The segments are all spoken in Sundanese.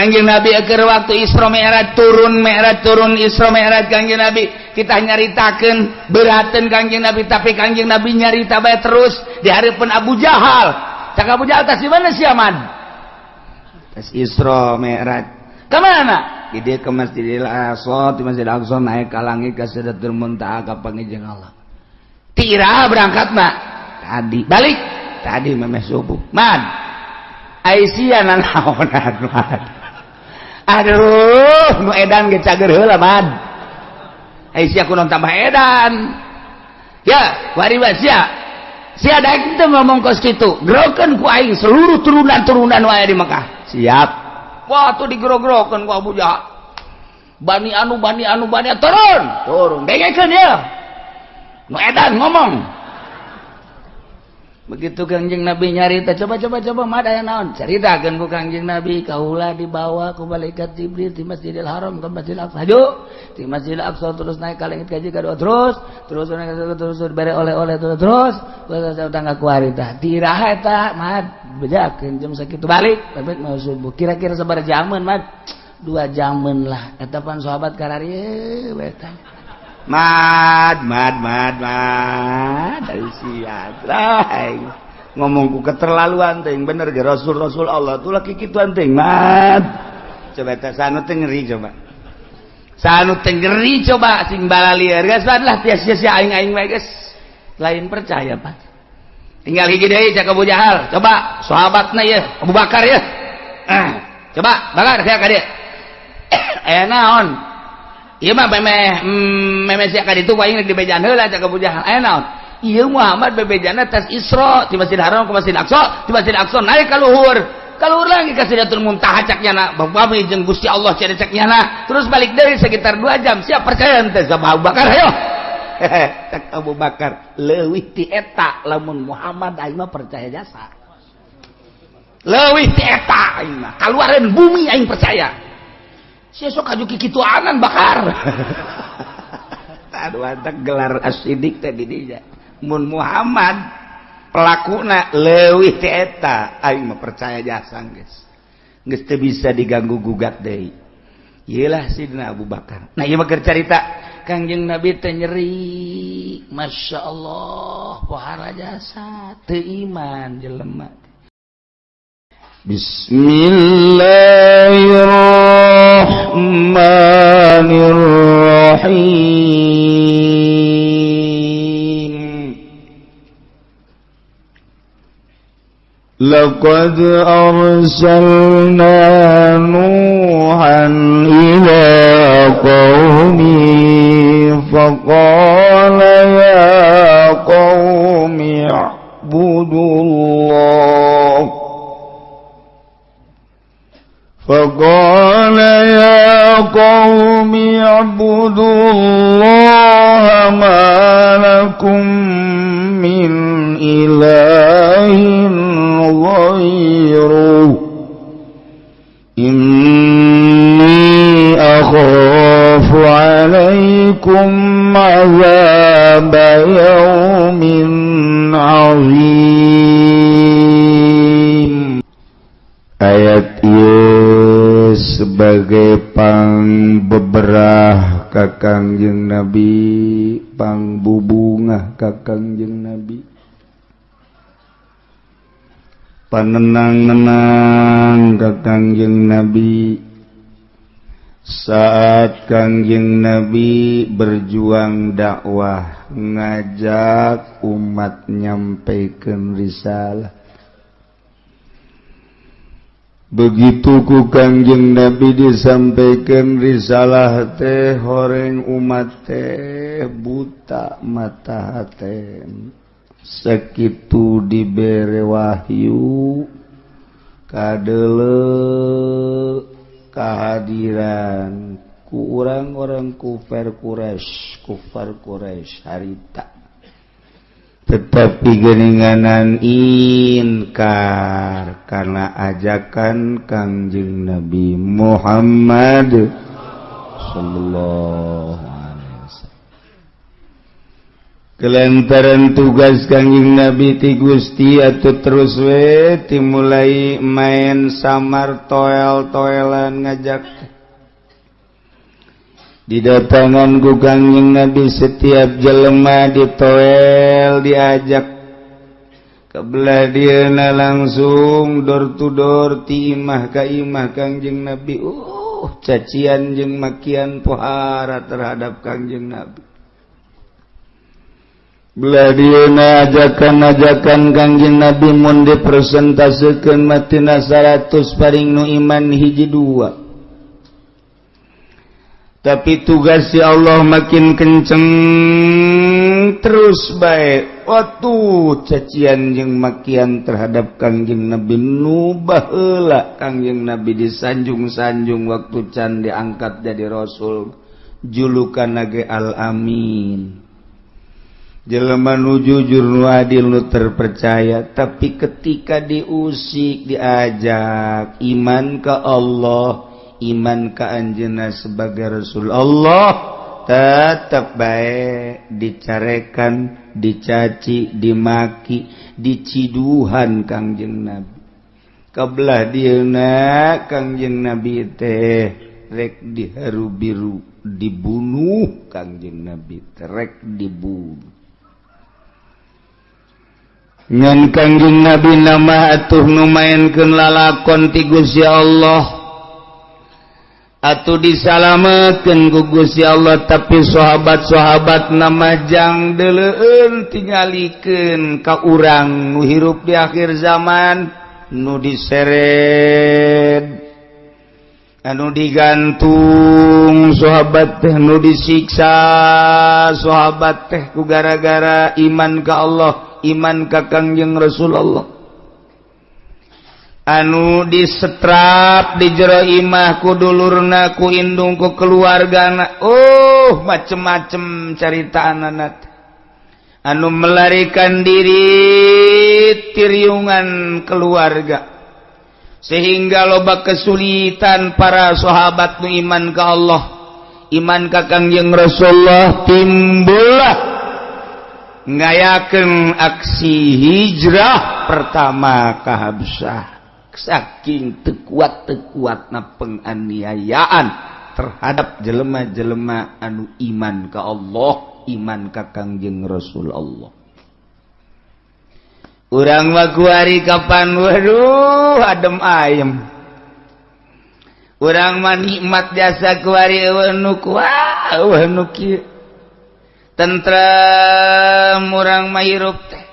Kangjeng Nabi keur waktu Isra Mi'raj turun, Mi'raj turun, Isra Mi'raj, Kangjeng Nabi kita nyaritakeun berateun Kangjeng Nabi, tapi Kangjeng Nabi nyarita bae terus di hareupeun Abu Jahal. Cak Abu Jahal, "Tas di mana sia, Man?" "Tas Isra Mi'raj." "Ka mana?" "Di dieu, ke Masjidil Aqsa, di Masjidil Aqsa naik ka langit, ka Sidratul Muntaha, ka panggih Allah." "Tira berangkat mah?" "Tadi." "Balik?" "Tadi memeh subuh." "Man, Aisyah nanaonan, Man? Aduh, nu edan ge cager heula, Man. Aisyah kunaon tambah edan ya? Wari sia sia daek teu ngomong kos kitu, grokeun ku aing seluruh turunan-turunan wae di Mekah." "Siap." Wah, tuh digrog-grokeun ku Abu Jahal. "Bani anu, bani anu, bani turun, turun, dengekeun ya. Nu edan ngomong." Begitu Kangjeng Nabi nyarita, "Coba, coba, coba, mah aya naon?" Caritakeun ku Kangjeng Nabi, "Kaula dibawa ku malaikat Jibril di Masjidil Haram ke Masjidil Aqsa. Hajo di Masjidil Aqsa, terus naik ka langit kaji kadua, terus terus naik, terus terus bere oleh-oleh, terus terus terus tangga kuari. Tah tiraha eta, Mad? Bejakeun jam sakitu balik, tapi mau subuh." "Kira-kira sabaraha jaman, Mad?" "2 jaman lah." Eta pan sahabat kararieu eta. "Mad, mad, mad, mad, dari siat ngomongku keterlaluan ting bener ge. Rasul, Rasul Allah tuh laki kituan ting, Mad. Coba teh sanu teh ngeri, coba sanu teh ngeri, coba sing balalieur geus lah, sia-sia aing aing mah geus lain percaya, Pak. Tinggal hiji deui, cak Abu Jahal. Coba sahabatna ya, Abu Bakar ya. Ah, coba Bakar sia ka dieu, aya naon ieu mah? Memeh memeh sia ka ditu aing dibejaan heula." Cak Abu Jahal, "Aya naon ieu? Muhammad bebejana tas Isra di Masjid Haram ke Masjid Aqsa, di Masjid Aqsa naik ka luhur, ka luhur lagi ka Sidratul Muntaha, cak nyana babi jeung Gusti Allah cenah cak nyana, terus balik deui sekitar 2 jam. Siap percaya henteu?" Sama Abu Bakar, "Ayo." Cak Abu Bakar, "Leuwih ti eta, lamun Muhammad aing mah percaya jasa. Leuwih ti eta, aing mah kaluareun bumi aing percaya." Sia sok aju kikituanan, Bakar. Aduh, antak gelar as-siddiq teh di dinya. Mun Muhammad pelakuna leuwih ti eta, aing mah percaya jasa geus. Geus teu bisa diganggu gugat deui. Iyalah Sidina Abu Bakar. Nah, ieu mah keur carita Kangjeng Nabi teh nyeri. Masya Allah, pohara jasa teu iman jelema. Bismillahirrahmanirrahim. لقد أرسلنا نوحا إلى قومه فقال يا قوم اعبدوا الله، فقال يا قوم اعبدوا الله ما لكم من إله غيره إني أخاف عليكم عذاب يوم عظيم. Ayat ieu sebagai pang beberah ka Kangjeng Nabi, pang bubungah ka Kangjeng Nabi, panenang-nenang ka Kangjeng Nabi saat Kangjeng Nabi berjuang dakwah, ngajak umat, nyampaikan risalah. Begitu ku Kangjeng Nabi disampaikan risalah teh, horeng umat teh buta mata hate. Sakitu dibere wahyu, kadele kehadiran ku orang-orang kufar Quraisy, kufar Quraisy harita, tetapi geninganan inkar karena ajakan Kangjeng Nabi Muhammad sallallahu alaihi wasallam. Kelantaran tugas Kangjeng Nabi ti Gusti atau terus we dimulai main samar toel-toelan ngajak didatangan ku Kangjeng Nabi. Setiap jelema ditoel, diajak kebelah dieuna, langsung door to door, ti imah ka imah Kangjeng Nabi. Cacian jeung makian pohara terhadap Kangjeng Nabi. Belah dieuna ajakan-ajakan Kangjeng Nabi mun dipresentasekeun matina 100 paling nu iman hiji dua. Tapi tugas si Allah makin kenceng terus baik waktu cacian jeung makian terhadap Kangjeng Nabi. Nu baheula Kangjeng Nabi disanjung-sanjung waktu can diangkat jadi rasul, julukan ge Al-Amin, jelema nu jujur, nu adil, nu terpercaya. Tapi ketika diusik, diajak iman ke Allah, iman ke anjeunna sebagai Rasul Allah, tetap baik dicarekan, dicaci, dimaki, diciduhan Kangjeng Nabi. Kebelah dieuna Kangjeng Nabi teh rek diharu biru, dibunuh. Kangjeng Nabi rek dibunuh. Ngan Kangjeng Nabi nama atuh nu mainkeun lalakon ti Gusti Allah atuh disalametkeun ku Gusti Allah. Tapi sahabat-sahabat nama jang deuleueun, tingalikeun ka urang nu hirup di akhir zaman, nu diseret, anu digantung sahabat teh, nu disiksa sahabat teh ku gara-gara iman ka Allah, iman ka Kangjeng Rasulullah, anu disetrap di jero imah ku dulurna, ku indung, ku keluargana. Oh, macem-macem carita anak anu melarikan diri tiriungan keluarga, sehingga loba kesulitan para sahabat nu iman ke Allah, iman ka Kangjeng Rasulullah. Timbullah ngayakeun aksi hijrah pertama ke Habsyah, saking teu kuat na penganiayaan terhadap jelema-jelema anu iman ke Allah, iman ka Kangjeng Rasul Allah. Urang mah kuari kapan, waduh, adem ayem. Urang mah nikmat jasa kuari, euweuh nu kuah, euweuh nu kieu, tentrem urang mah hirup teh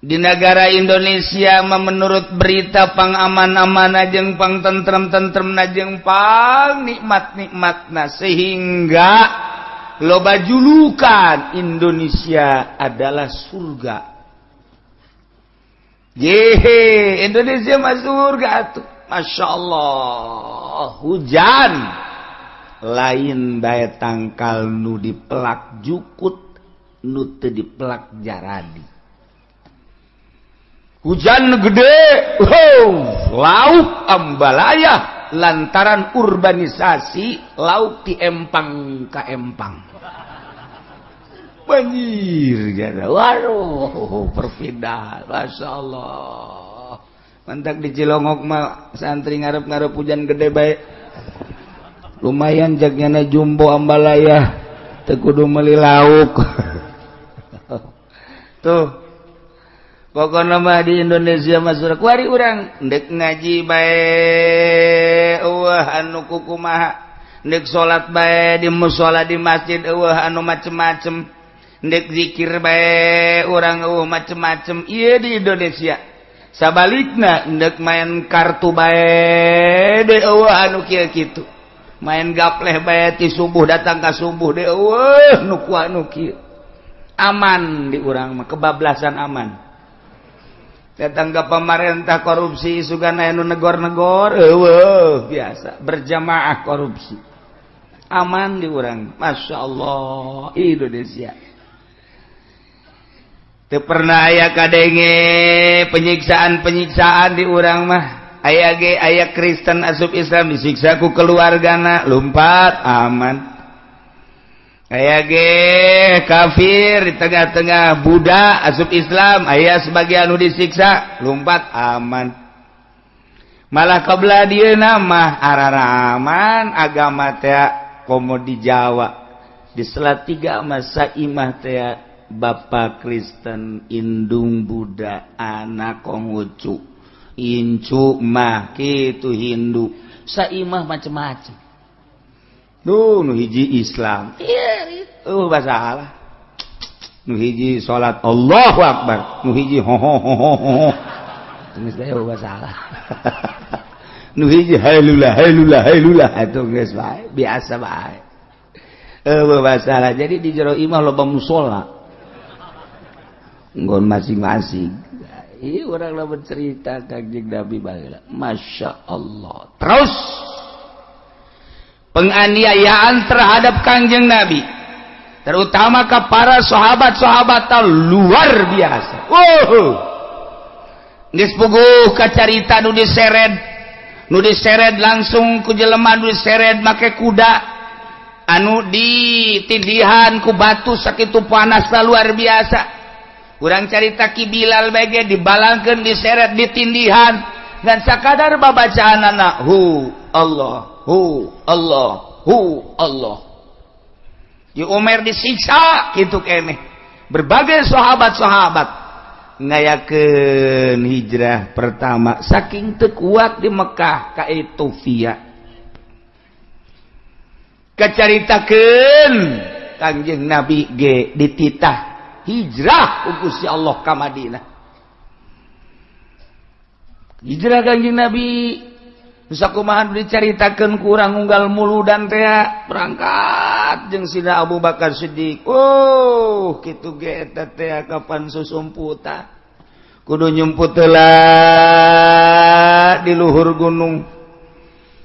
di negara Indonesia mah. Menurut berita pang aman-aman jeung pang tentrem-tentrem jeung pang nikmat-nikmatna, sehingga loba julukan Indonesia adalah surga. Yehe, Indonesia mah surga tuh. Masya Allah, hujan lain bae tangkal nu dipelak jukut, nu teu dipelak jaradi. Hujan gede, wow, lauk ambalaya lantaran urbanisasi, lauk di empang ka empang banjir gara. Waduh, perpindahan, masya Allah. Mantak di Cilongok mah santri ngarep-ngarep hujan gede baik, lumayan jagnyana jumbo ambalaya, teu kudu meuli lauk tuh. Pokoknya mah di Indonesia mah surga. Kuari urang ndek ngaji bae euweuh anu kukumaha, ndek salat bae di musala, di masjid euweuh anu macem-macem, ndek zikir bae urang euweuh macem-macem. Ieu di Indonesia. Sabalikna ndek main kartu bae de euweuh anu kieu kitu, main gapleh bae ti subuh datang ka subuh de euweuh nu anu kieu. Aman di urang mah, kebablasan aman. Datang ke pemerintah korupsi sugana anu negor-negor euweuh, biasa berjamaah korupsi. Aman di urang, Masya Allah, Indonesia. Teu pernah aya kadenge penyiksaan-penyiksaan di urang mah. Aya ge aya Kristen asup Islam disiksa ku keluargana, lumpat, aman. Aya ge kafir di tengah-tengah budak asup Islam, aya sebagian nu disiksa, lumpat aman. Malah kebelah dia nama araraman agama teh, komo di Jawa, di Salatiga masa imah teh Bapak Kristen, indung Buddha, anak Konghucu, incu mah kitu Hindu, saimah macem-macem. Duh, nu hiji Islam. Iya, masalah. Nu hiji salat Allahu Akbar, nu hiji ho ho ho ho ho. Geus bae masalah. Nu hiji hailullah hailullah hailullah, atuh geus bae, biasa bae. Eueuh masalah. Jadi di jero imah loba musola. Nggon masing-masing. Ieu urang lamun cerita Kangjeng Nabi baheula. Masya Allah. Terus penganiayaan terhadap Kangjeng Nabi, terutama ke para sahabat-sahabat, luar biasa. Wow. Geus puguh kacarita nu diseret, nu diseret langsung ku jelema, nu diseret make kuda, anu ditindihan ku batu sakitu panasna luar biasa. Urang carita Ki Bilal bege dibalangkeun, diseret, ditindihan dan sakadar babacaan anak hu Allah, hu Allah, hu Allah. Ki Umar disiksa kitu keneh. Berbagai sahabat-sahabat ngayakeun hijrah pertama saking teu kuat di Mekah ka Ethiopia. Kacaritakeun Kangjeng Nabi ge dititah hijrah ku Gusti Allah ka Madinah. Hijrah Kangjeng Nabi sakumaha dicaritakeun kurang unggal muludan teh berangkat jeung Sina Abu Bakar Siddiq. Oh, kitu ge eta teh kapan susumputan. Kudu nyumput heula di luhur gunung.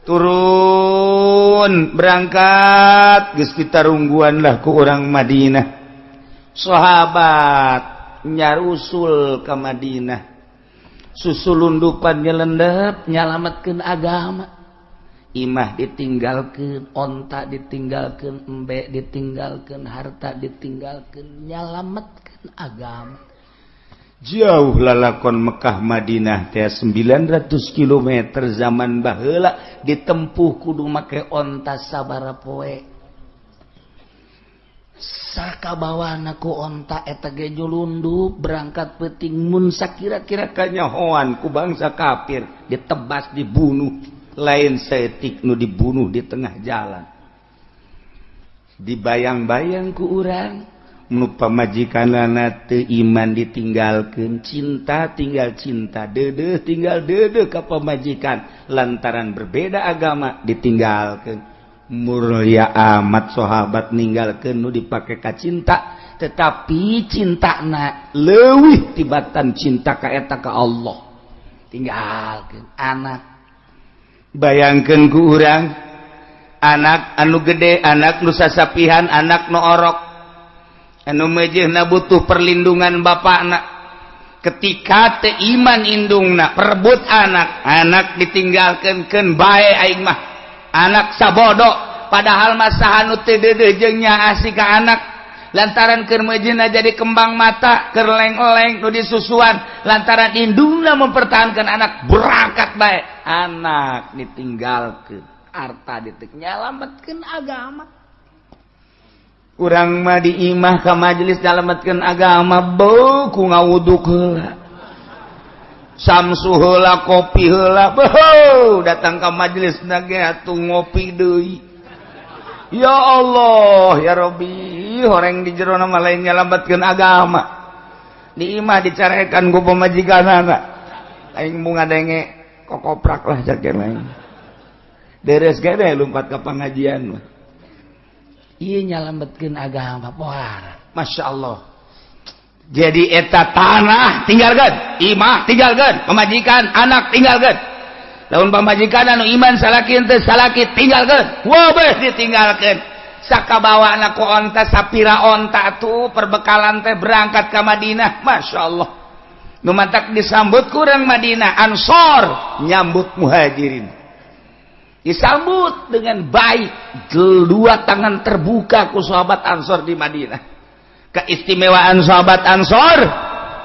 Turun berangkat geus pitarungguan lah ku urang Madinah. Sahabat nyarusul ke Madinah. Susulundupan nyelendep nyalametkeun agama. Imah ditinggalkeun, onta ditinggalkeun, embe ditinggalkeun, harta ditinggalkeun, nyalametkeun agama. Jauh lalakon Mekah Madinah teh 900 km, zaman baheula ditempuh kudu make onta sabara poe. Sakabawana ku onta eta ge nyulundup berangkat peuting, mun sakira-kira kanyahoan ku bangsa kafir ditebas, dibunuh. Lain saeutik nu dibunuh di tengah jalan. Dibayang-bayang ku urang nu pamajikanana teu iman ditinggalkeun, cinta tinggal cinta, deudeuh tinggal deudeuh ka pamajikan, lantaran berbeda agama ditinggalkeun. Mulia amat sahabat ninggalkeun nu dipake ka cinta, tetapi cintana leuwih tibatan cinta ka eta ka Allah. Tinggalkeun anak. Bayangkeun ku urang anak anu gede, anak nu sasapihan, anak nu orok, anu mejehna butuh perlindungan bapakna. Ketika teu iman indungna, perebut anak, anak ditinggalkeun, keun bae aing mah. Anak sabodo, padahal masa anu teu deudeuh jeung nyaah ka anak, lantaran keur meujeuhna jadi kembang mata, keur leng-leng nu disusuan, lantaran indungna mempertahankan anak, berangkat bae. Anak ditinggalkeun, harta ditek, nyalametkeun agama. Urang mah di imah ka majelis nyalametkeun agama, beuh ku ngawuduk heula, samsu heula, kopi heula, beuh datang ka majelis na ge atuh ngopi deui. Ya Allah, ya Rabbi, horeng di jero mah lain nyalametkeun agama. Di imah dicarekan ku pamajikanana. Aing mau ngadenge kokoprak lah cak lain. Deres ge lumpat ka pengajian mah. Ieu nyalametkeun agama pohara. Masya Allah. Jadi eta tanah tinggalkan, imah tinggalkan, pamajikan, anak tinggalkan. Lamun pamajikan anu iman salaki henteu salaki tinggalkan. Wabeh ditinggalkan. Sakabawana ku onta sapira onta tuh perbekalan teh berangkat ke Madinah. Masya Allah. Nu matak disambut kurang Madinah, Ansor nyambut Muhajirin. Disambut dengan baik, dua tangan terbuka ku sahabat Ansor di Madinah. Keistimewaan sahabat Ansor,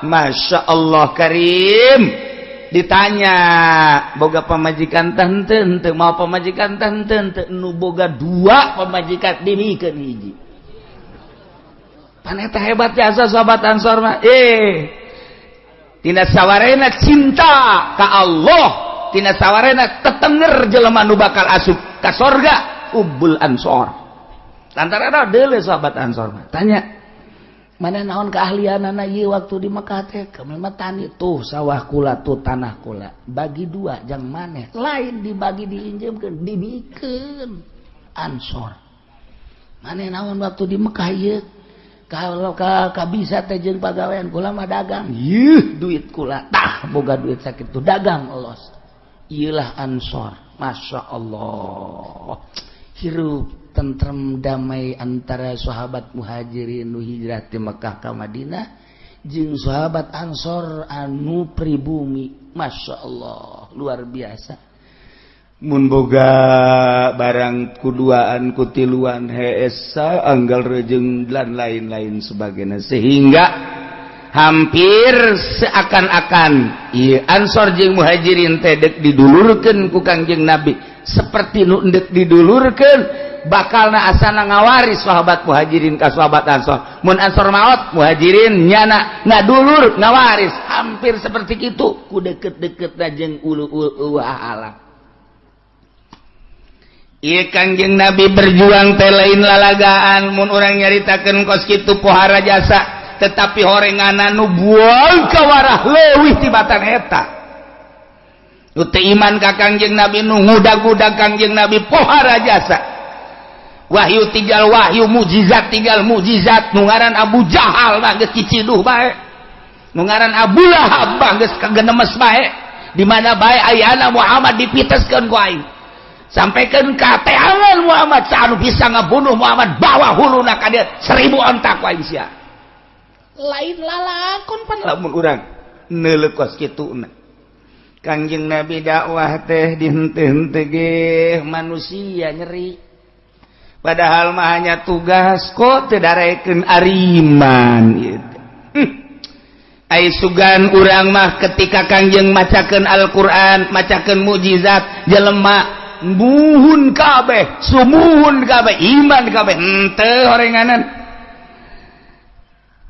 Masya Allah Karim. Ditanya, boga pamajikan teh henteu, mau pamajikan teh henteu, nu boga dua pamajikan dimikeun hiji. Pan eta hebat jasa sahabat Ansor mah. Tina sawarena cinta ka Allah, tina sawarena tetenger jelema nu bakal asup ka sorga ubul Ansor. Lantaran deuleu sahabat Ansor mah. Tanya, mana naon keahlianana ieu waktu di Mekah teh? Kami mah tani, tuh sawah kula, tuh tanah kula. Bagi dua jang maneh. Lain dibagi diinjemkeun, dibikeun Ansor. Maneh naon waktu di Mekah ieu? Kalau ka bisa teh jeung pagawean kula mah dagang. Yeuh duit kula. Tah boga duit sakitu dagang los. Ieulah Ansor. Masya Allah. Hirup tentrem damai antara sahabat Muhajirin nu hijrah ti Mekah ka Madinah jeung sahabat Ansor anu pribumi. Masya Allah, luar biasa. Mun boga barang kuduaan kutiluan heesa anggal rejeng dan lain-lain sebagainya, sehingga hampir seakan-akan ieu Ansor jeung Muhajirin teh deuk didulurkeun ku Kangjeng Nabi, seperti nu deuk didulurkeun bakalna asana ngawaris sahabat Muhajirin ka sahabat Ansor. Mun Ansor maot, Muhajirin nyana ngadulur ngawaris, hampir seperti itu ku deket-deketna jeung ulu-ulu alam. Ieu Kangjeng Nabi berjuang teh lain lalagaan. Mun urang nyaritakeun kos kitu pohara jasa, tetapi horenganan nu buang kawarah leuwih tibatan eta. Nu teu iman ka Kangjeng Nabi, nu ngudag-ngudag Kangjeng Nabi pohara jasa. Wahyu tinggal wahyu, mukjizat tinggal mukjizat. Nu ngaran Abu Jahal mah geus ciciduh bae, nu ngaran Abu Lahab mah geus kagenemes bae. Di mana bae ayana Muhammad dipiteskeun ku aing, sampaikan ka teangan Muhammad, anu bisa ngabunuh Muhammad bawa huluna ka dieu 1000 onta ku aing sia. Lain lalakon pan lamun urang neuleuh kos kituna. Kangjeng Nabi dakwah teh dihenteu-henteu ge manusia nyeri, padahal mah hanya tugas kok teu darekeun ariman ieu teh. Ai sugan urang mah ketika Kangjeng macakeun Al-Qur'an, macakeun mukjizat, jelema muhun kabeh, sumuhun kabeh, iman kabeh, henteu horenganan.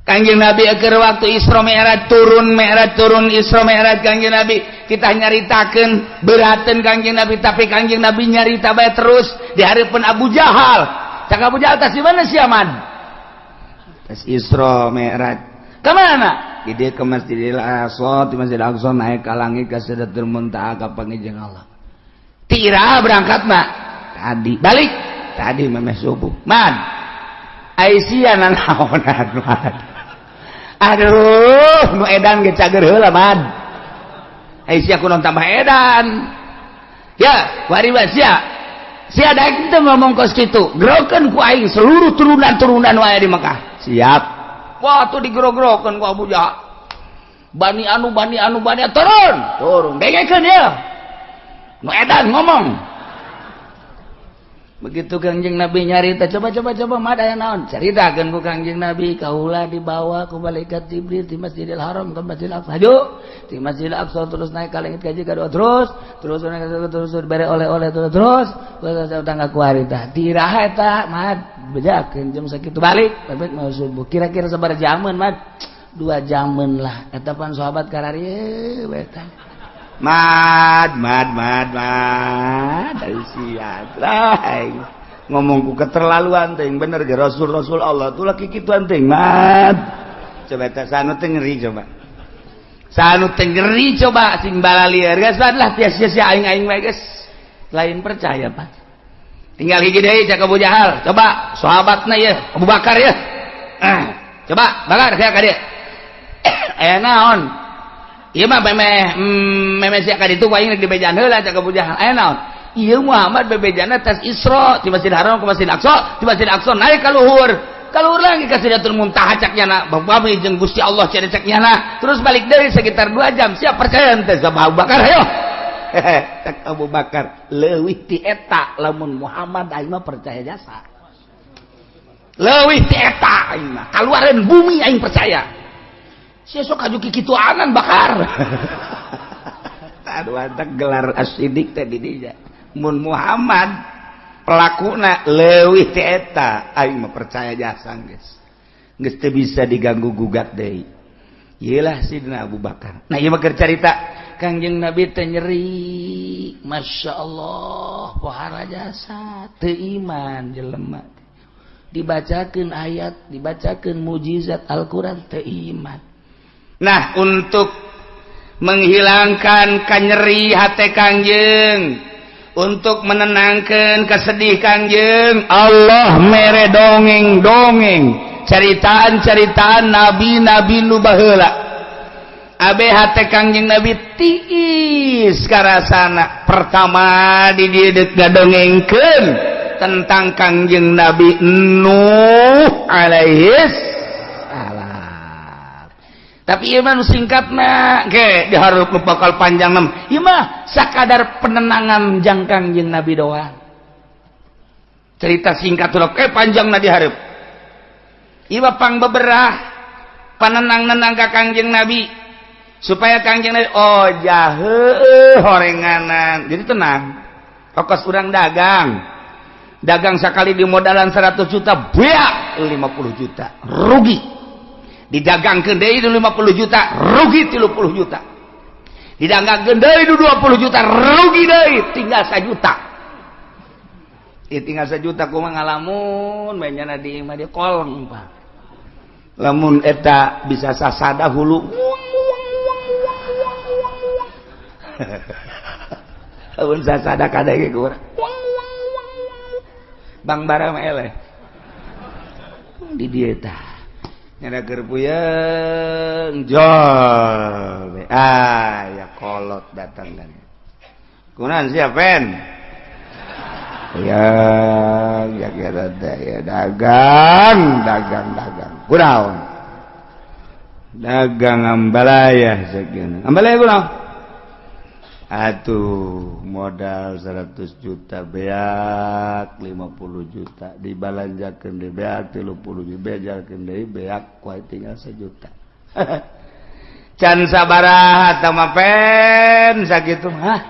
Kangjeng Nabi keur waktu Isra Mi'raj turun, Mi'raj turun, Isra Mi'raj Kangjeng Nabi kita nyaritakeun berateun Kangjeng Nabi, tapi Kangjeng Nabi nyarita bae terus di hareupeun Abu Jahal. Cak Abu Jahal, tas di mana sia man? Tas Isra Mi'raj. Ka mana? Di dieu ke Masjidil Aqsa, di Masjidil Aqsa naik ka langit ka Sidratul Muntaha ka panggih Allah. Tira berangkat mak tadi balik tadi memeh subuh man Aisyah nanaonan man. Aduh nu edan ge cager heula man. Aisyah kunaon tambah edan ya wari sia sia daek teu ngomong kos kitu, gerokeun ku aing seluruh turunan-turunan wae di Mekah. Siap. Wah tuh digero-gerokeun ku Abu Jahal, bani anu bani anu bani turun turun dengekeun ya nu edan ngomong. Begitu Kangjeng Nabi nyarita, coba coba coba mah aya naon, caritakeun ku Kangjeng Nabi, kaula dibawa ku malaikat Jibril di Masjidil Haram ke Masjidil Aqsa, hayu di Masjidil Aqsa terus naik ka langit kaji kadua, terus terus naik terus bere oleh-oleh terus terus terus tangga kuari tah tiraha eta mah bejakeun jam sakitu balik balik mau subuh kira-kira sabaraha jaman mah 2 jaman lah eta pan sahabat kararieu bae tah. Mad mad mad mad sia ngomongku keterlaluan ting bener ge rasul rasul Allah tuh laki kituan ting mad. Coba teh sanu teh ngeri, coba sanu teh ngeri, coba sing balalieur geus lah sia-sia aing-aing bae geus lain percaya pak. Tinggal hiji deui cak Abu Jahal, coba sahabatna ieu Abu Bakar ieu, coba Bakar sia ka dieu aya naon. Ieu mah memeh memeh sia ka ditu aing rek dibejaan heula cak Abu Jahal. Aya naon? Ieu Muhammad bebejana tas Isra ti Masjid Haram ke Masjid Aqsa, ti Masjid Aqsa naik ka luhur. Ka luhur lagi ka Sidratul Muntaha cak nyana, bami jeung Gusti Allah cenah cak nyana. Terus balik deui sekitar 2 jam. Siap percaya henteu sama Abu Bakar hayo. Cek Abu Bakar leuwih ti eta lamun Muhammad aing mah percaya jasa. Leuwih ti eta aing mah kaluareun bumi aing percaya. Sia sok aju kikituanan Bakar. Aduh antak gelar as-siddiq teh di dinya. Mun Muhammad pelakuna leuwih ti eta aing mah percaya jasa geus. Geus teu bisa diganggu gugat deui. Iyalah Sidina Abu Bakar. Nah ieu mah keur carita Kangjeng Nabi teh nyeri. Masya Allah pohara jasa teu iman jelema. Dibacakeun ayat, dibacakeun mujizat Al-Qur'an teu iman. Nah untuk menghilangkan kanyeri hati Kangjeng, untuk menenangkan kesedih Kangjeng, Allah mere dongeng-dongeng ceritaan-ceritaan nabi-nabi nu baheula. Abe hate Kangjeng Nabi tiis karasana. Pertama di dieu deuk ngadongengkeun tentang Kangjeng Nabi Nuh alaihis salam. Tapi ieu mah nu singkatna ge dihareup nu bakal panjang mah. Ieu mah sakadar penenangan jang Kangjeng Nabi doang. Cerita singkat ulah panjangna dihareup. Ieu mah pang beberah panenang-nenang ka Kangjeng Nabi supaya Kangjeng Nabi oh jahe horenganan. Jadi tenang. Fokus urang dagang. Dagang sekali di modalan 100 juta, beak 50 juta, rugi. Didagangkeun deui 50 juta, rugi 30 juta. Didagangkeun deui 20 juta, rugi deui, tinggal 1 juta. Ieu tinggal 1 juta kumaha ngalamun bae nyana di imah dia koleng Pak. Lamun eta bisa sasada hulu. Lamun sasada kadege ku urang. Bang bara mah eleh. Di dieu tah. Nyana keur puyeng jol. Ah ya kolot datang kan. Kunaon sia pen? Ya ya kira teh ya dagang dagang dagang. Kunaon? Dagang ambalaya sakieu. Ambalaya kunaon? Atuh modal 100 juta beak 50 juta dibalanjakeun deui beak 30 juta bejakeun deui beak kuai tinggal 1 juta. Can sabaraha tah mah pen sakitu mah.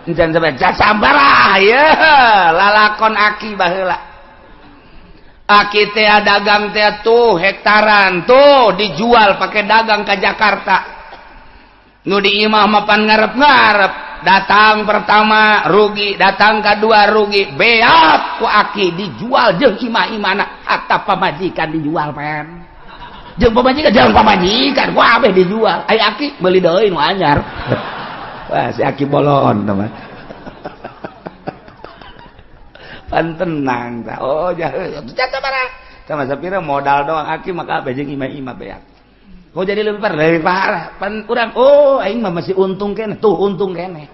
Can sabaraha can sabaraha ye lalakon aki baheula. Aki teh dagang teh tuh hektaran tuh dijual pakai dagang ke Jakarta. Nu di imah mapan ngarep-ngarep, datang pertama rugi, datang kedua rugi, beak ku aki dijual jeung imah-imahna, hatta pamajikan dijual pen. Jeung pamajikan, jeung pamajikan kabeh dijual. Ai aki meuli deui nu anyar. Wah, si aki bolon teman. Pan tenang tah. Oh, jahe. Jatuh bara. Sama sapira modal doang aki maka kabeh jeung imah-imah beak. Oh jadi lebih parah, pan urang oh aing mah masih untung keneh, tuh untung keneh.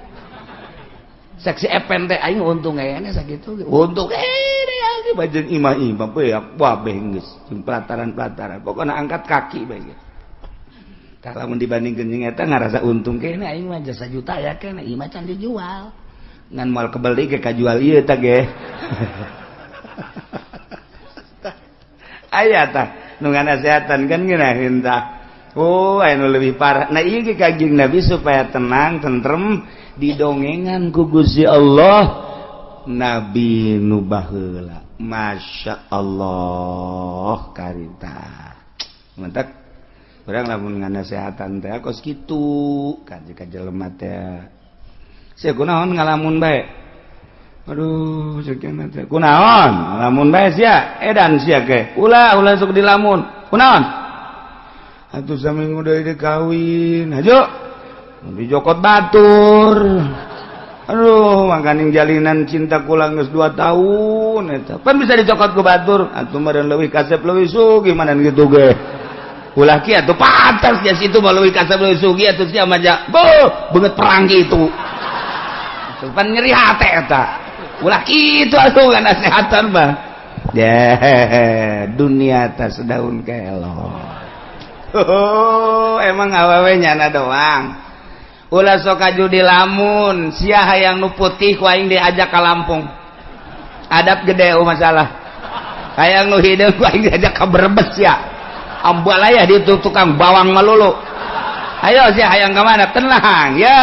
Seksi epen teh aing untung keneh sakitu. Untung keneh aki bajeng imah-imah beak kabeh geus jeung pelataran-pelataran. Pokona angkat kaki bae geus. Tah lamun dibandingkeun jeung eta ngarasa untung keneh aing mah jasa juta ya keneh imah can dijual. Ngan moal kebeli ge kajual ieu tah ge. Aya tah nu nganasehatan kan ngeunaheun tah. Oh, anu lebih parah. Nah, ieu ge Kangjeng Nabi supaya tenang, tentrem didongengan ku Gusti Allah Nabi nu baheula. Masya Allah karita. Mantak urang lamun nganasehatan teh kos kitu ka jelema teh. Sia kunaon ngalamun bae? Aduh, sekian teh. Kunaon? Ngalamun bae sia? Edan sia ke. Ulah ulah sok dilamun. Kunaon? Atuh saminggu deui dikawin. Hajo. Dijokot batur. Aduh, makaning jalinan cinta kula geus 2 tahun eta. Pan bisa dicokot ku batur. Atuh meureun leuwih kasep leuwih sugih manan kitu ge. Ulah kieu atuh pantas sia situ mah leuwih kasep leuwih sugih atuh sia mah ja. Beuh, beungeut perang kitu. Pan nyeri hate eta. Ulah kitu atuh ngasehatan mah. Deh, dunia atas daun kelor. Oh, emang awewe nyana doang. Ulah sok kaju di lamun sia hayang nu putih ku aing diajak ka Lampung. Adab gede masalah. Hayang nu hideung ku aing diajak ka Brebes ya. Ambalaya di tukang bawang melulu. Ayo sia hayang ka mana? Tenang ya.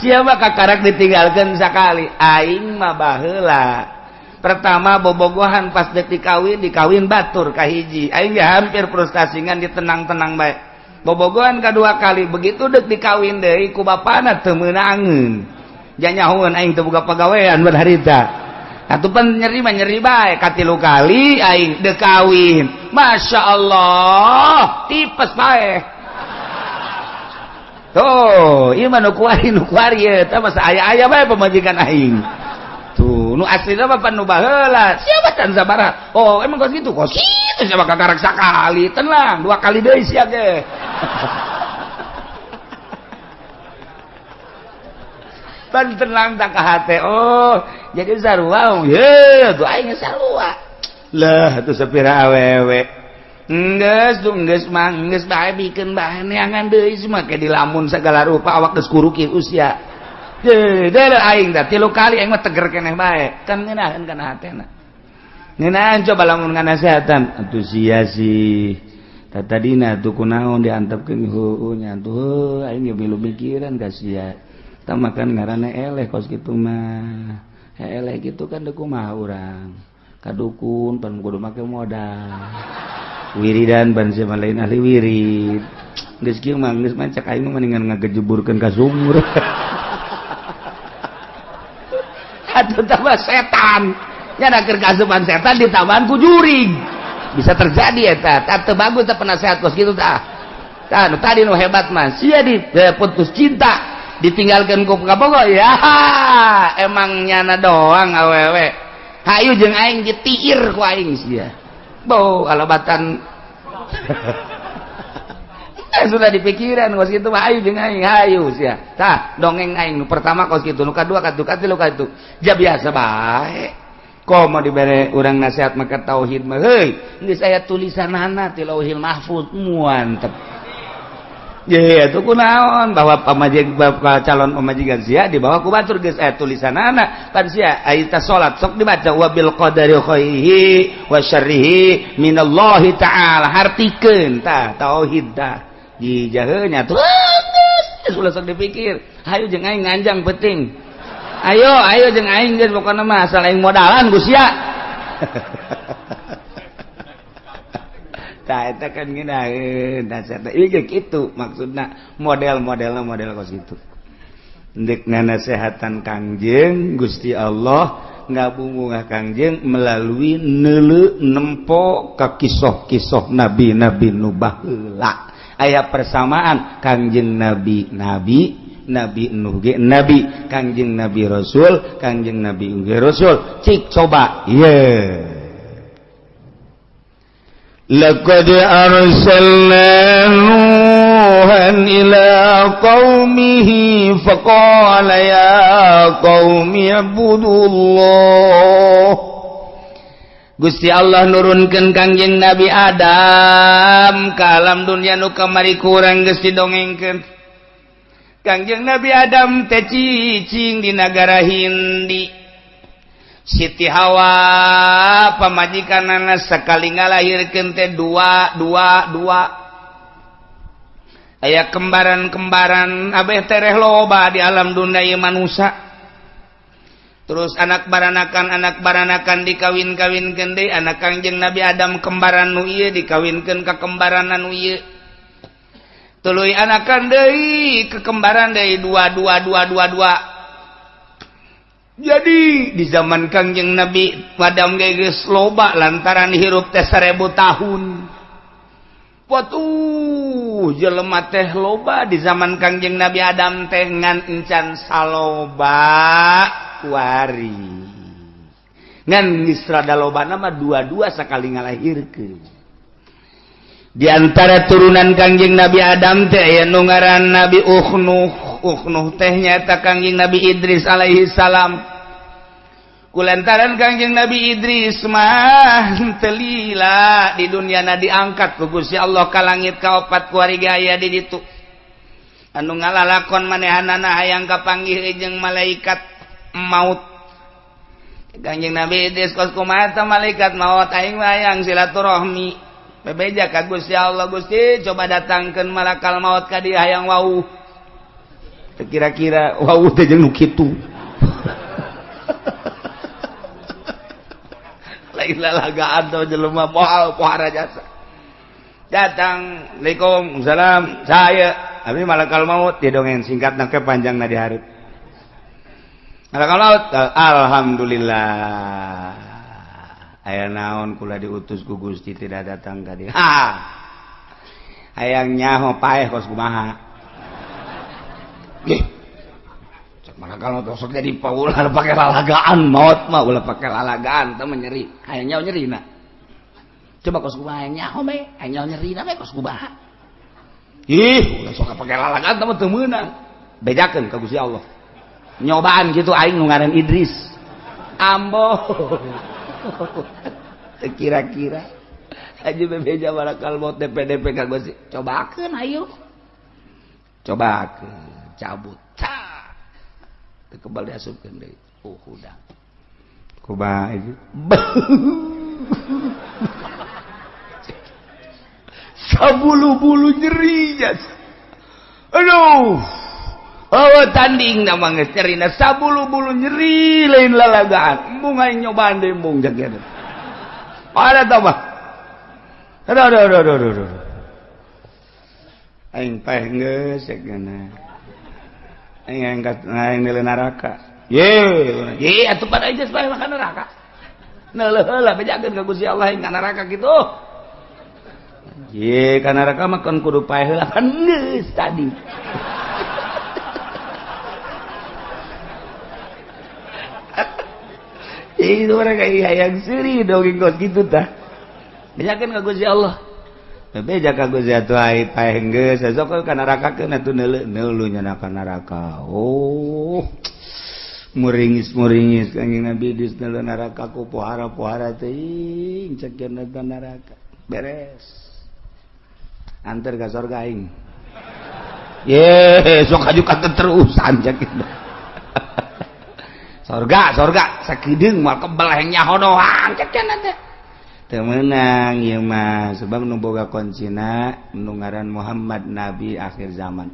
Sia mah kakarak ditinggalkeun sakali. Aing mah baheula. Pertama bobogohan pas deuk dikawin, dikawin batur kahiji. Aing ge hampir frustasi ngan ditenang-tenang bae. Bobogohan kedua kali begitu dek dikawin deui ku bapana teu meunangeun. Janyahoeun aing teu boga pagawean ban harita. Atuh pan nyeri mah nyeri bae katilu kali aing dek kawin. Masya Allah, tipes bae. Tuh, ieu mah nu kuari eta mah aya-aya bae pamajikan aing. Tuh, nu aslina mah pan nu baheula. Siapa can sabaraha? Oh, emang kos kitu? Kos kitu siapa kakarak sakali. Tenang, dua kali deui sia ge. Pan tenang tak ka hate. Oh, jadi sarua. Ye, tuh aing sarua. Lah, tuh sapira awewe. Enggeus, tuh enggeus mah, enggeus bae bikeun bae neangan deui semua ke dilamun segala rupa awak geus kuruki usia. Deh, aing dah tilu kali aing mah teger keneh bae. Kan ngeunaheun kana hatena. Ngeunaheun coba lamun nganasehatan. Atuh sia sih. Tadina tuh kunaon diantepkeun heueuh nya tuh aing ge milu mikiran ka sia. Tah makan ngaranna eleh kos kitu mah. Eleh kitu kan deuk kumaha urang. Ka dukun pan kudu make modal. Wiridan ban sia lain ahli wirid. Geus kieu mah geus mah cek aing mah mendingan ngagejeburkeun ka sumur. Atau tambah setan nya keur kasupan setan ditambahan ku jurig bisa terjadi eta teu bagus teh penasehat kos kitu tah tah nu tadi nu hebat mah sia di putus cinta ditinggalkeun ku kabogoh ya emang nyana doang awewe hayu jeung aing ditiir ku aing sia bau alabatan sudah dipikiran kos kitu mah ayu jeung aing hayu sia tah dongeng aing nu pertama kos kitu nu kadua katuh katilu katuh ja biasa bae komo dibere urang nasihat maka tauhid mah heuy geus aya tulisanana ti Lauhil Mahfuz mantep ye atuh kunaon bahwa pamajig calon pamajikan sia dibawa ku batur geus aya tulisanana pan sia aya ta salat sok dibaca wabil qadari khairihi wa syarrihi minallahi ta'ala hartikeun tah tauhid tah dijaheunya tuh geus ulah sok dipikir hayu jeung aing nganjang penting ayo ayo jeung aing geus pokona mah asal aing modalan ku sia tah eta kan ngeunaheun dasar teh ieu kitu maksudna model-modelna model kos kitu ndek nganasehatan Kangjeng Gusti Allah ngabungah Kangjeng melalui neuleu nempo ka kisoh-kisoh nabi-nabi nu baheula aya persamaan Kangjeng Nabi Nabi Nabi Nuh ge Nabi Kangjeng Nabi Rasul Kangjeng Nabi ge Rasul cik coba ye laqad arsalna nuhan ila qaumihi faqala ya qaumi ibudullah. Gusti Allah nurunkeun Kangjeng Nabi Adam ka alam dunya nu kamari kurang geus didongengkeun. Kangjeng Nabi Adam teh cicing di nagara Hindi. Siti Hawa pamajikanana sakali ngalahirkeun teh dua dua dua. Aya kembaran-kembaran abeh tereh loba di alam dunya ieu manusa. Terus anak baranakan dikawin-kawinkeun deui anak Kangjeng Nabi Adam kembaran nu ieu dikawinkeun ka kembaran nu ieu. Tuluy anakan deui ke kembaran deui dua dua dua dua dua. Jadi di zaman Kangjeng Nabi Adam ge geus loba lantaran hirup teh 1000 tahun. Watuh jelema teh loba di zaman Kangjeng Nabi Adam teh ngan encan saloba kuari. Ngan geus rada lobana mah dua-dua sakali ngalahirkeun. Di antara turunan Kangjeng Nabi Adam teh aya nu ngaran Nabi Ukhnuh. Ukhnuh teh nyaeta Kangjeng Nabi Idris alaihi salam. Kulantaran Kangjeng Nabi Idris mah teu lila di dunyana diangkat ku Gusti Allah ka langit kaopat kuari ge aya di ditu. Anu ngalalakon manehanana hayang kapanggih jeung malaikat maut. Kanjeng Nabi Idris kos kumaha teh malaikat maut aing mah hayang silaturahmi. Bebeja ka Gusti Allah, Gusti coba datangkeun malakal maut ka dieu hayang wau. Teu kira-kira wau teh jeung nu kitu. Lain lalagaan teh jelema moal pohara jasa. Datang, Assalamualaikum, salam, saya abi malakal maut dia dongeng singkat nangke panjang na dihareup. Malakal maut, alhamdulillah. Aya naon kula diutus ku Gusti tidak datang ka dieu. Ha. Hayang nyaho paeh kos kumaha. Ih. Cek malakal maut sok jadi paulah pake lalagaan maut mah ulah pake lalagaan teh nyeri. Hayang nyaho nyerina. Coba kos kumaha hayang nyaho me, hayang nyaho nyerina me kos kumaha. Ih, ulah sok pake lalagaan teh teu meunang. Bejakeun ka Gusti Allah. Nyobaan kitu aing nu ngaran Idris. Ambo. Kira-kira aja bebeja malakal maut DP-DP ka Gusti. Cobakeun ayo. Cobakeun, cabut. Teu kebal diasupkeun deui. Oh, udah. Kumaha itu? Sabulu-bulu nyeri jasa. Aduh. Oh, tanding nama geus nyerina sabulu-bulu nyeri lain lalagaan. Embung aing nyobaan deui embung jageuna. Ada tah mah. Aduh aduh aduh aduh aduh. Aing paeh geus jageuna. Aing angkat aing neuleuh neraka. Ye, ye atuh pada aja paeh mah ka neraka. Neuleuh heula bejakeun ka Gusti Allah aing ka neraka kitu. Ye, ka neraka mah kan kudu paeh heula kan geus tadi. Itu mereka hayang seuri dongeng kos kitu tah. Bejakeun ka Gusti Allah. Bebeja ka Gusti atuh ai paeh geus sok ka neraka keun atuh neuleuh neuleuh nya ka neraka. Oh. Muringis-muringis Kanjeng Nabi Idris neuleuh neraka ku pohara-pohara teuing cek eta neraka. Beres. Anter ka sorga aing. Ye, sok aju ka terusan cek kitu. Sorga, sorga, sakedeung moal kebel hayang nyaho doang cek cenah teh. Teu meunang ieu mah sebab nu boga kuncina nu ngaran Muhammad nabi akhir zaman.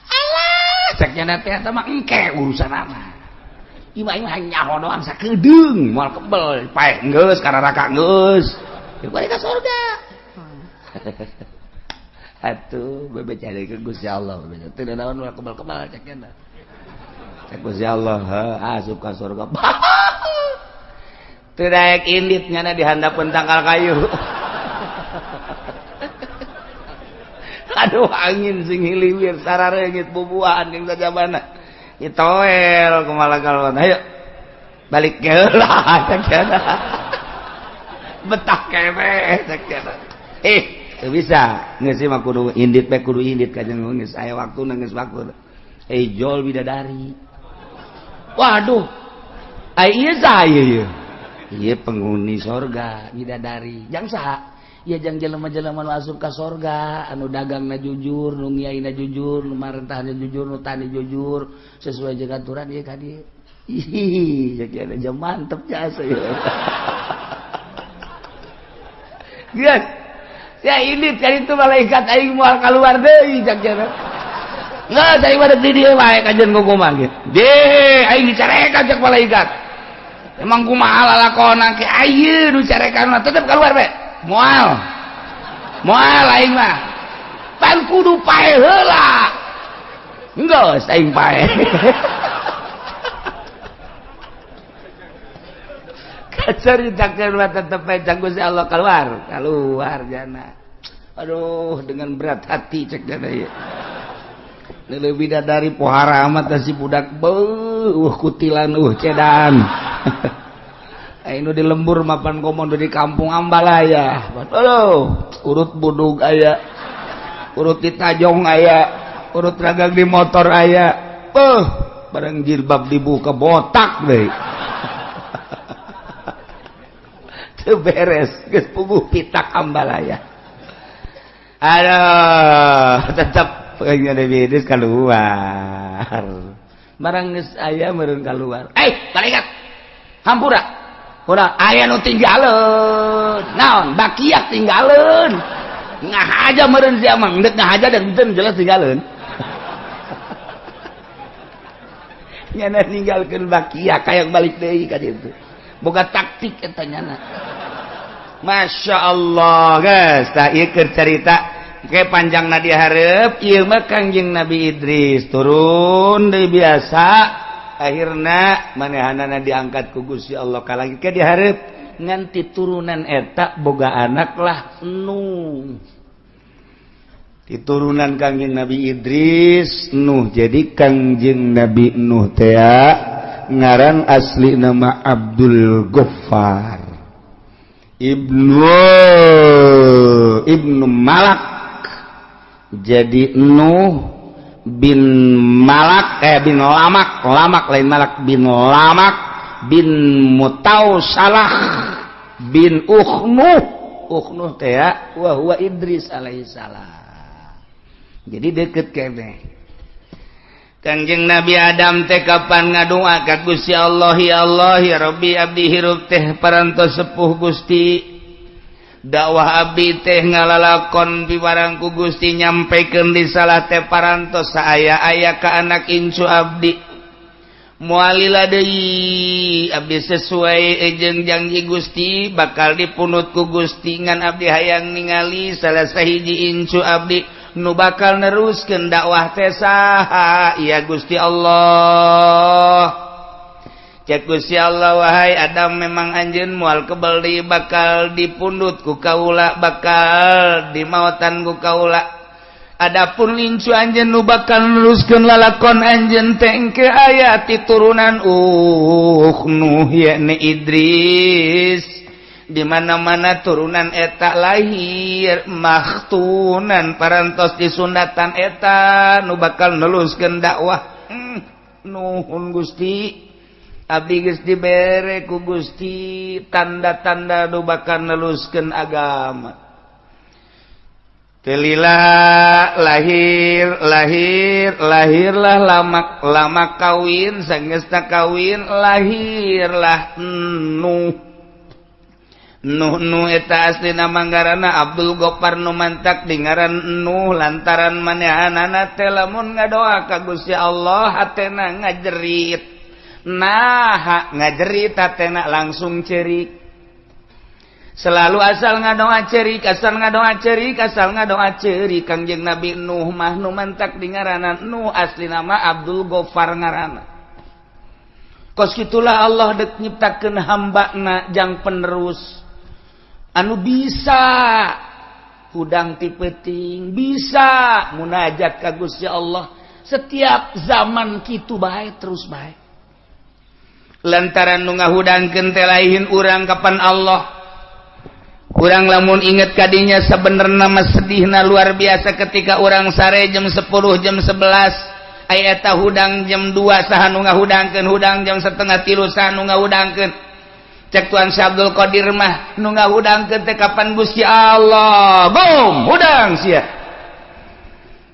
Alah, cek cenah teh eta mah engke urusanana. Ieu mah hayang nyaho doang sakedeung moal kebel paeh geus ka neraka geus. Ieu balik ka sorga. Atuh bebeja deui ka Gusti Allah bebeja. Teu naon moal kebel-kebel cek cenah. Gusti Allah asup ka surga. Teu daek indit nyana di handapeun tangkal kayu. Aduh angin sing hiliwir sarareungit bubuahan jeung sajabana. Itoel kumaha kalon. Ayo balik heula cek cenah. Betah keneh cek cenah. Eh, teu bisa. Geus mah kudu indit bae kudu indit ka jeung geus aya waktuna geus waktu. Ejol bidadari. Waduh, ieu saha ieu? Ieu penghuni sorga bidadari. Jang saha? Ieu jang jelema-jelema nu asup ka sorga, anu dagangna jujur, nu ngiaina jujur, nu marentahna jujur, nu tani jujur, sesuai jeung aturan ieu ka dieu. Ih, jadi ada mantep jasa ieu. Geus. Ya ini kan itu malaikat aing moal kaluar deui cak cenah. Nggak, saya pada di dia baik kajian kumaha gitu. Deh, aing dicarekan cek malaikat. Emang kumaha lalakon ke ayeuna nu carekan mah tetep keluar be. Moal. Moal aing mah. Pan kudu paeh heula. Geus aing paeh. Kacaritakeun mah tetep bae cak Gusti Allah keluar, keluar jana. Aduh, dengan berat hati cek jana ieu. Lebih dari pohara amat si budak beuh kutilan cedan. Aing di lembur mapan komodo di kampung Ambalaya. Aduh, urut budug aya. Urut di tajong aya, urut ragang di motor aya. Beuh, bareng jilbab dibuka botak deui. Teu beres, geus puguh pitak Ambalaya. Aduh, tetep Pokoknya Nabi Idris keluar. Barang geus aya meureun keluar. Eh, malaikat. Hampura. Urang aya nu tinggaleun. Naon? Bakiak tinggaleun. Ngahaja meureun sia mah, endek ngahaja dan henteu jelas tinggaleun. Nyana ninggalkeun bakiak hayang balik deui ka ditu. Boga taktik eta nyana. Masya Allah guys, tah ieu keur carita ke panjangna dihareup ieu mah Kangjeng Nabi Idris turun deui biasa akhirna manehanana diangkat ku Gusti Allah ka langit ke dihareup nganti turunan eta boga anak lah Nuh. Di turunan Kangjeng Nabi Idris Nuh, jadi Kangjeng Nabi Nuh teh ngaran asli nama Abdul Ghaffar Ibnu Malak. Jadi Nuh bin Malak bin Lamak, Lamak lain Malak, bin Lamak bin Mutausalah bin Ukhnuh. Ukhnuh teh wa huwa Idris alaihissalam. Jadi deket kene. Kangjeng Nabi Adam teh kapan ngadua ka Gusti Allah, ya Allah ya Rabbi abdi hirup teh parantos sepuh Gusti. Dakwah abdi teh ngalalakon piwarang ku Gusti nyampaikan risalah teh parantos saaya-aya ka anak incu abdi. Mualila deui abdi sesuai jeung janji Gusti bakal dipunut ku Gusti ngan abdi hayang ningali salah sahiji incu abdi nu bakal neruskeun dakwah teh saha ya Gusti Allah. Cek Gusti Allah, wahai Adam memang anjeun moal kebel deui bakal dipundut ku kaula, bakal dimautan ku kaula. Adapun incu anjeun nu bakal neruskeun lalakon anjeun teh engke aya ti turunan Nuh yakni Idris. Di mana-mana turunan eta lahir makhtunan parantos disundatan eta nu bakal neruskeun dakwah. Nuhun Gusti, abdi geus dibere ku Gusti tanda-tanda nu bakal neruskeun agama. Telila lahir lahir lahirlah lamak, lamak kawin sanggeusna kawin lahirlah Nuh. Nuh Nuh eta aslina manggarana Abdul Ghaffar nu mantak dingaran Nuh lantaran manehanana teh lamun ngadoa ka Gusti Allah hatena ngajerit. Nah ngajerit hatena langsung cerik. Selalu asal ngadoa cerik, asal ngadoa cerik, asal ngadoa cerik. Kangjeng Nabi Nuh mah nu mantak dingaranan Nuh asli nama Abdul Ghaffar ngaranna. Kos kitulah Allah dek nyiptakeun hambana jang penerus anu bisa hudang ti peuting, bisa munajat ka Gusti Allah setiap zaman kitu bae terus bae. Lantaran nu ngahudangkeun teh lain urang kapan Allah. Urang lamun inget kadinya sebenarnya mah sedihna luar biasa ketika urang sare jam 10 jam 11 aya eta hudang jam 2 saha nu ngahudangkeun, hudang jam 2:30 saha nu ngahudangkeun. Cek Tuan Syekh Abdul Qadir mah nu ngahudangkeun teh kapan Gusti Allah. Bom hudang sia.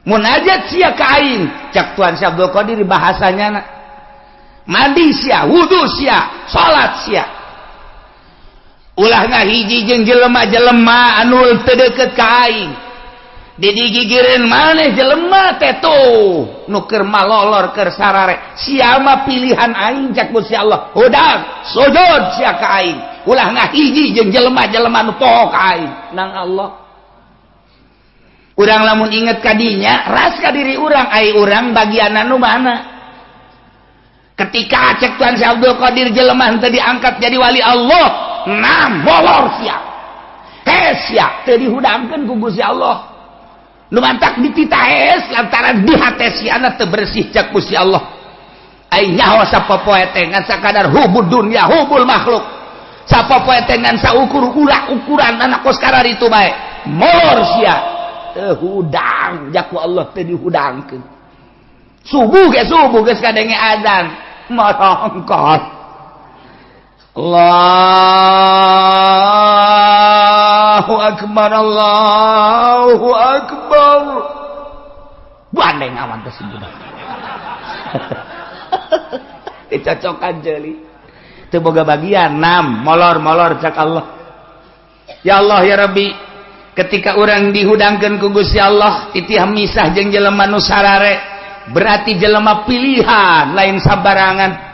Munajat sia ka aing. Cek Tuan Syekh Abdul Qadir bahasanya mandi sia, wudu sia, salat sia. Ulah ngahiji jeung jelema-jelema anu teu deukeut ka aing. Didigigireun maneh jelema teh tuh nu keur malolor keur sarare. Sia mah pilihan aing cak Gusti Allah. Hudang, sujud sia ka aing. Ulah ngahiji jeung jelema-jelema nu poho ka aing nang Allah. Urang lamun inget ka dinya, ras ka diri urang, ai urang bagian anu mana? Ketika cek Tuhan Syekh Abdul Qadir jelema henteu diangkat jadi wali Allah, nah molor sia. Hes sia teu dihudangkeun ku Gusti Allah. Nu mantak dititahes lantaran di hate siana teu bersih cek Gusti Allah. Ai nyaho sapopoe teh ngan sakadar hubud dunya hubul makhluk. Sapopoe teh ngan saukur ukuran anak kos kararitu bae. Molor sia teu hudang jaku Allah teu dihudangkeun. Subuh ge subuh geus kadenge azan marangkat. Allahu akbar, Allahu akbar. Bandeng awan teh si budak. Dicocokan jeli. Teu boga bagian 6 molor-molor cak Allah. Ya Allah ya Rabbi, ketika urang dihudangkeun ku Gusti Allah titih misah jeung jelema nu sarare, berarti jelema pilihan lain sabarangan.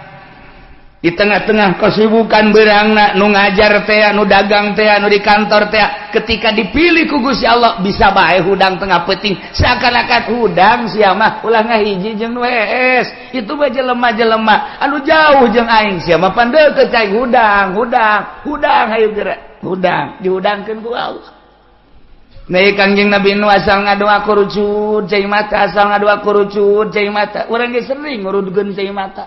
Di tengah-tengah kesibukan berangna nu ngajar teh, nu dagang teh, nu di kantor teh, ketika dipilih ku Gusti Allah bisa bae hudang tengah peuting seakan-akan hudang sia mah ulah ngahiji jeung nu hees. Itu mah jelema-jelema anu jauh jeung aing sia mah pan deukeut cai hudang, hudang, hudang hayu geura. Hudang dihudangkeun ku Allah. Nah, Kangjeng Nabi nu asal ngadoa kurucut cai mata, asal ngadoa kurucut cai mata. Urang ge sering ngurudkeun cai mata.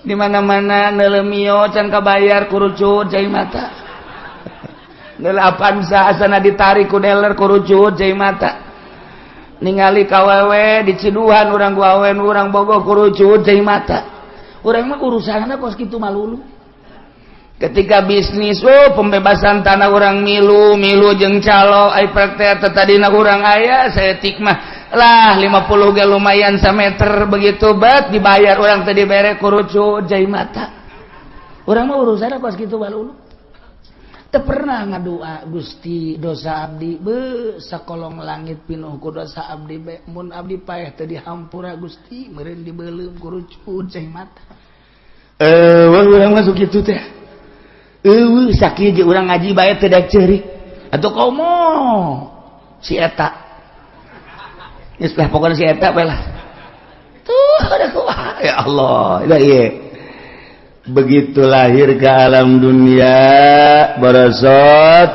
Di mana-mana nelemio can kabayar kurucut cai mata. Neule Avanza asana ditarik ku dealer kurucut cai mata. Ningali kawewe diciduhan urang ku awe nu urang bogoh kurucut cai mata. Urang mah urusanna kos kitu malulu. Ketika bisnis, oh pembebasan tanah orang milu, milu jeung calo, ai praktek tadina urang aya saeutik mah lah 50 ge lumayan sameter begitu bet dibayar orang tadi bere kurucut cai mata. Urang mah urusanna kos kitu balulu. Teu pernah ngadua Gusti dosa abdi be sakolong langit pinuh ku dosa abdi be mun abdi paeh teu dihampura Gusti meureun dibeuleum kurucut cai mata. Urang masuk kitu teh. Eueuh sakieu ge urang ngaji bae teu daek ceurik. Atuh komo si eta. Geus lah pokona si eta bae lah. Tuh ada kumaha ya Allah. Da ieu. Begitu lahir ke alam dunia borosot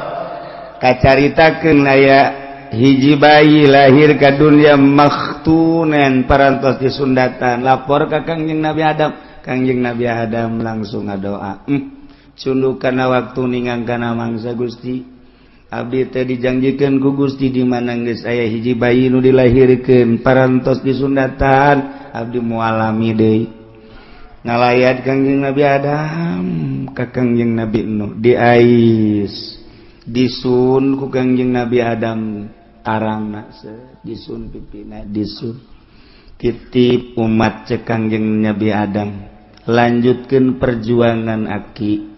kacaritakeun aya hiji bayi lahir ka dunia makhtunen parantos disundatan lapor ka Kangjeng Nabi Adam. Kangjeng Nabi Adam langsung ngadoa. Cunduk kana waktu ningang kana mangsa Gusti abdi teh dijanjikeun ku Gusti di mana geus aya hiji bayi nu dilahirkeun parantos disundatan abdi moal lami deui. Ngalayat Kangjeng Nabi Adam ka Kangjeng Nabi Nuh diais disun ku Kangjeng Nabi Adam tarangna disun pipina disun titip umat cek Kangjeng Nabi Adam lanjutkeun perjuangan aki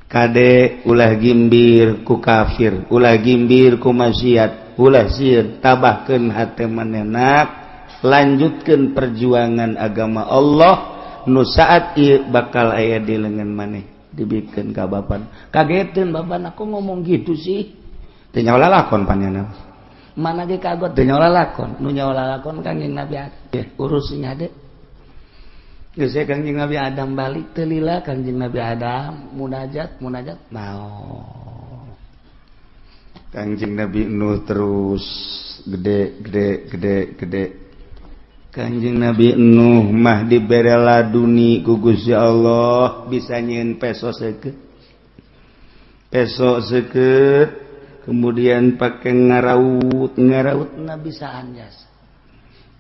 kade ulah gimbir ku kafir ulah gimbir ku maksiat ulah sieun tabahkeun hate manenak lanjutkeun perjuangan agama Allah nu saat ieu bakal aya di lengan maneh dibikeun ka bapan kageteun bapan aku ngomong gitu sih teu nyawa lalakon panjana mana ge kagot teu nyawa lalakon nu nyawa lalakon Kangjeng Nabi Adam urusnya de geus Kangjeng Nabi Adam balik teu lila Kangjeng Nabi Adam munajat munajat naon Kangjeng Nabi Nuh terus gede gede gede gede Kangjeng Nabi Nuh mah dibere laduni ku Gusti Allah bisa nyieun peso seukeut peso seukeut kemudian pake ngaraut ngarautna bisa anjas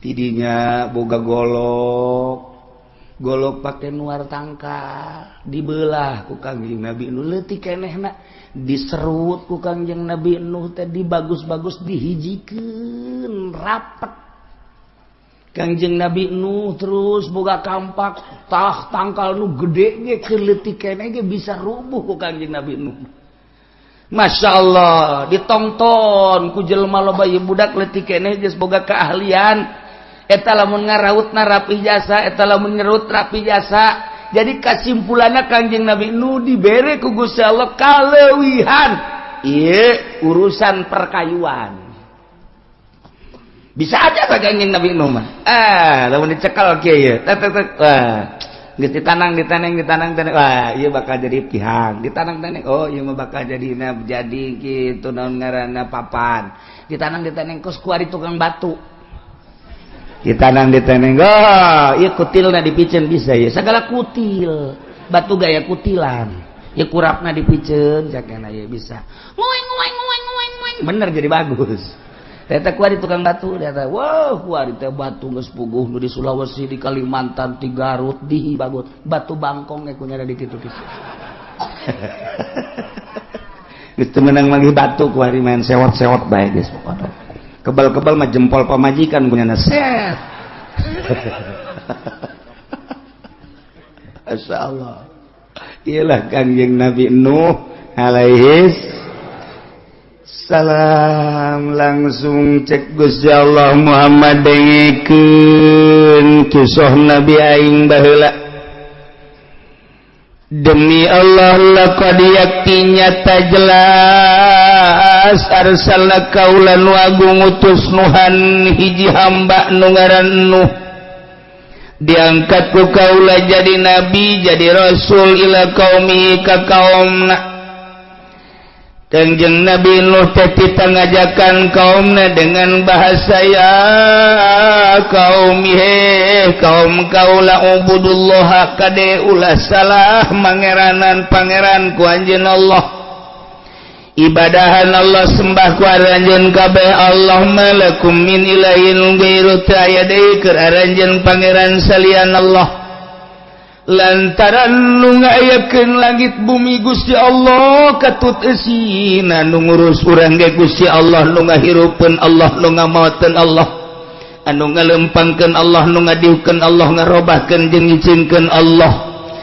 tidinya boga golok golok pake nuar tangkal dibelah ku Kangjeng Nabi Nuh leutik kenehna diserut ku Kangjeng Nabi Nuh teh dibagus-bagus dihijikeun rapet Kangjeng Nabi Nuh terus boga kampak tah tangkal nu gede ge keur leutik keneh ge bisa rubuh ku Kangjeng Nabi Nuh. Masya Allah ditongton ku jelema loba ieu budak leutik keneh geus boga keahlian eta lamun ngarautna rapih jasa eta lamun nyerut rapih jasa. Jadi kasimpulanna Kangjeng Nabi Nuh dibere ku Gusti Allah kaleuwihan ieu urusan perkayuan. Bisa aja ka Kangjeng Nabi Nuh mah. Lamun dicekal kieu ye. Tek tek tek. Wah, geus ditanang ditaneng ditanang taneng. Wah, ieu bakal jadi pihang. Ditanang taneng. Oh, ieu mah bakal jadi jadi kitu naon ngaranna papan. Ditanang ditaneng kos kuari tukang batu. Ditanang ditaneng. Oh, ieu kutilna dipiceun bisa ye. Sagala kutil. Batu gaya kutilan. Ieu kurapna dipiceun cakena ieu bisa. Nguing nguing nguing nguing nguing. Bener jadi bagus. Eta kuari tukang batu, eta wow kuari teh batu geus puguh nu di Sulawesi, di Kalimantan, di Garut, di bagus. Batu bangkong ge kunyara di kitu-kitu. Geus teu meunang manggih batu kuari main sewot-sewot bae geus pokona. Kebal-kebal mah jempol pamajikan punya set. Masya Allah. Iyalah Kangjeng Nabi Nuh alaihis salam langsung cek Gusti Allah Muhammad dengekeun kisah Nabi aing baheula. Demi Allah laqad yakti nyata jelas arsalna kaula nu agung utus Nuhan hiji hamba nu ngaran Nuh diangkat ku kaula jadi nabi jadi rasul ila qaumi ka kaumna. Kangjeng Nabi Nuh teh ngajakan kaumna dengan bahasa ya kaum he kaum kaula ubudullah kade ulah salah mangeranan pangeran ku anjeun Allah ibadahan Allah sembah ku aranjeun kabeh Allah malakum min ilahin ghairu ta aya deui keur aranjeun pangeran salian Allah lantaran nu ngayakeun langit bumi Gusti Allah katut eusina nu ngurus urang ge Gusti Allah nu ngahirupeun Allah nu ngamaoteun Allah anu ngalempangkeun Allah nu ngadiukeun Allah ngarobahkeun jeung ngicinkeun Allah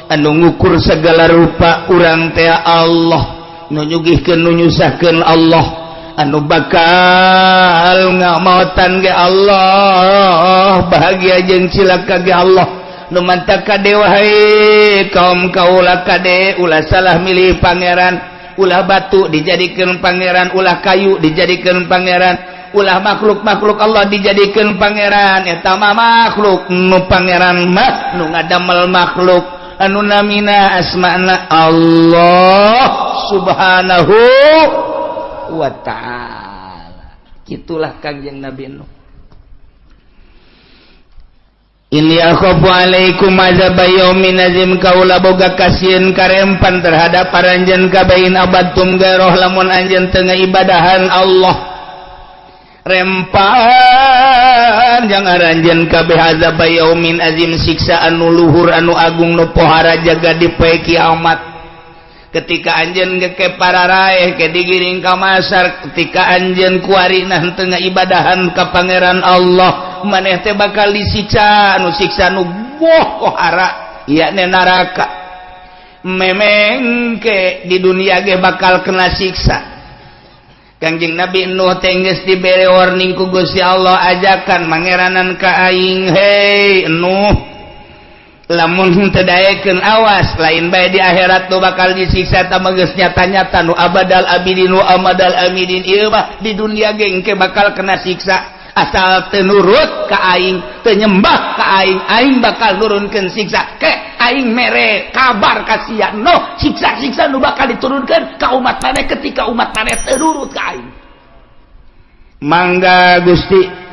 anu ngukur segala rupa urang teh Allah nu nyugihkeun nu nyusahkeun Allah anu bakal ngamaotan ge Allah bahagia jeung cilaka ge Allah nu mantap kade wahai kaum kaula kade ulah salah milih pangeran ulah batu dijadikan pangeran ulah kayu dijadikan pangeran ulah makhluk-makhluk Allah dijadikan pangeran eta mah makhluk nu pangeran mah nu ngadamel makhluk anu namina asmana Allah subhanahu wa ta'ala. Kitulah Kangjeng Nabi Nuh. Ini akhafu alaikum azab yaumin azim kaula boga kasieun karempan terhadap aranjeun kabain abadtum garoh lamun anjeun teu ngaibadahan Allah rempan jang aranjeun kabeh azab yaumin azim siksa anu luhur anu agung nu pohara jaga di poe kiamat. Ketika anjeun geke pararaeh ke digiring ka masar ketika anjeun kuarina teu ngaibadahan ka pangeran Allah maneh teh bakal disiksa nu siksa nu pohara yakni neraka memengke di dunia ge bakal kena siksa. Kangjeng Nabi Nuh teh geus dibere warning ku Gusti Allah ajakan mangeranan ka aing hei Nuh lamun teu daekeun awas lain bae di akhirat nu bakal disiksa tah geus nyata-nyata nu abadal abidin wa amadal amidin ieu mah di dunia ge engke bakal kena siksa asal teu nurut ka aing teu nyembah ka aing aing bakal nurunkeun siksa ke aing mere kabar ka sia no siksa-siksa nu bakal diturunkeun ka umat maneh ketika umat maneh teu nurut ka aing. Mangga Gusti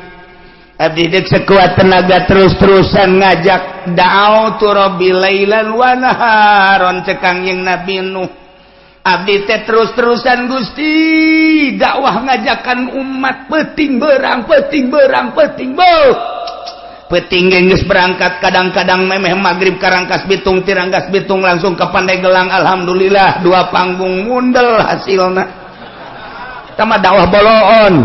abdi dek sekuat tenaga terus-terusan ngajak da'autu rabbi lailan wa naharon cek Kangjeng Nabi Nuh abdi teh terus-terusan Gusti dakwah ngajakan umat peuting berang peuting berang peuting beuh peuting geus berangkat kadang-kadang memeh magrib karangkas bitung tirangkas bitung langsung ke Pandeglang alhamdulillah dua panggung mundel hasilna tama dakwah boloon.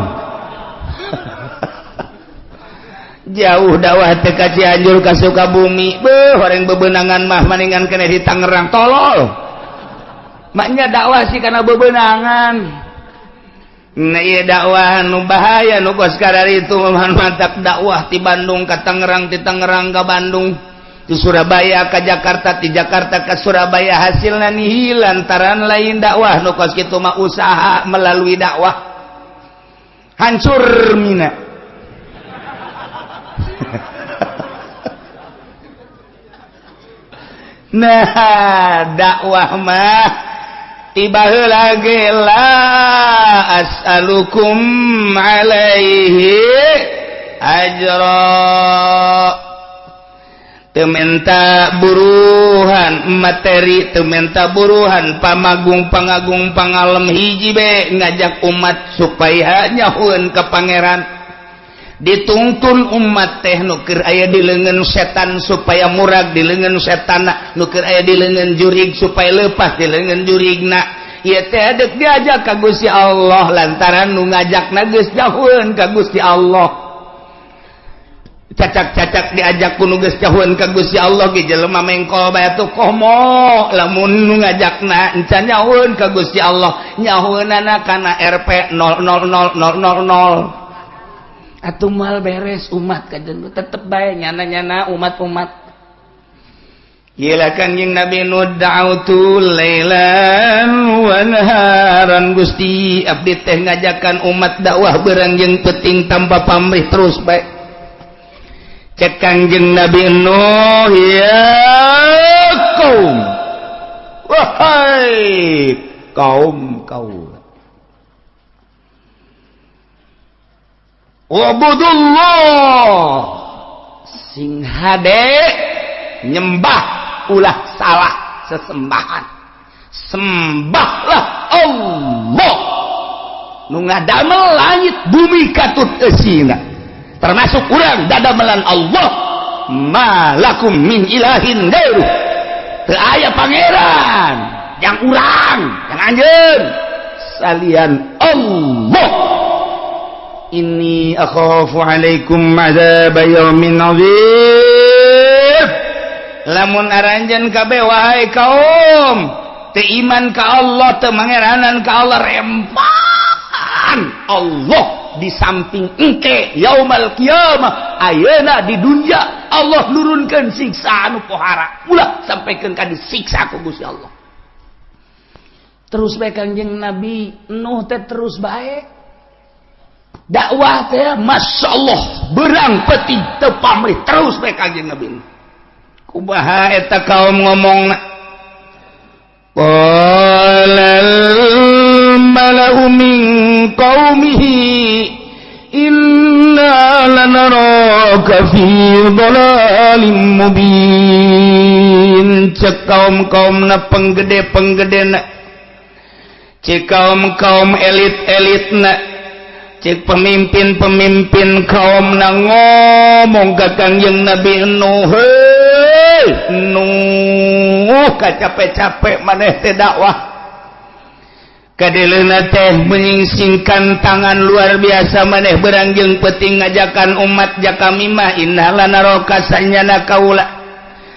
Jauh dakwah teh ka Cianjur ka Sukabumi beuh horeng bebenangan mah maningan keneh di Tangerang tolol maknya dakwah sih karena bebenangan. Nah ieu dakwah nu bahaya nu kos kararitu mantak dakwah ti Bandung ka Tangerang ti Tangerang ka Bandung ti Surabaya ka Jakarta ti Jakarta ka Surabaya hasilna nihil lantaran lain dakwah nu kos kitu mah usaha melalui dakwah hancur mina. Nah dakwah mah tiba heula ge la as'alukum alaihi ajra teu menta buruhan materi teu menta buruhan pamagung pangagung pangalem hiji be ngajak umat supaya nyahueun ka pangeran dituntun umat teh nu keur aya di leungeun setan supaya murag di leungeun setan nu keur aya di leungeun jurig supaya lepas di leungeun jurigna. Ieu teh deuk diajak ka Gusti Allah lantaran nu ngajakna geus jauheun ka Gusti Allah. Cacak-cacak diajak ku nu geus jauheun ka Gusti Allah ge jelema mengkol bae atuh komo lamun nu ngajakna encan jauheun ka Gusti Allah nyahueunana kana RP 000000 atuh moal beres umat kajen tetep bae nyana-nyana umat-umat. Gila Kangjeng Nabi nu da'utu lailan wa naharan Gusti abdi teh ngajakan umat dakwah beurang jeung peuting tanpa pamrih terus bae. Cek Kangjeng Nabi Nuh, ya kaum, wahai kaum kaula, ubudullah, sing hade nyembah ulah salah sesembahan, sembahlah Allah nu ngadamel langit bumi katut eusina, termasuk urang dadamelan Allah. Malakum min ilahin gairuh, teu aya pangeran yang urang yang anjeun salian Allah. Inni akhafu alaikum adzab yaumin adzim. Lamun aranjeun kabeh wahai kaum teu iman ka Allah teu mangeranan ka Allah, rempan Allah di samping engke yaumal qiyamah ayeuna di dunia Allah nurunkeun siksa anu pohara, ulah sampaikan ka disiksa ku Gusti Allah. Terus bae Kangjeng Nabi Nuh teh terus bae dakwah teh masyaallah berang peuting teu pamrih terus bae Kangjeng Nabi Nuh. Kumaha eta kaum ngomongna? Qalal mala'u min qaumihi inna lanaraka fi dhalalim mubin. Cek kaum-kaumna penggede-penggedena, cek kaum-kaum elit-elitna, cek pemimpin-pemimpin kaumna ngomong ka Kangjeng Nabi Nuh, Nuh kacape-capek maneh teh dakwah kadeleuna teh menyingsingkan tangan luar biasa maneh berang jeung peuting ngajakan umat ja kami mah inna lanaraka sanyana kaula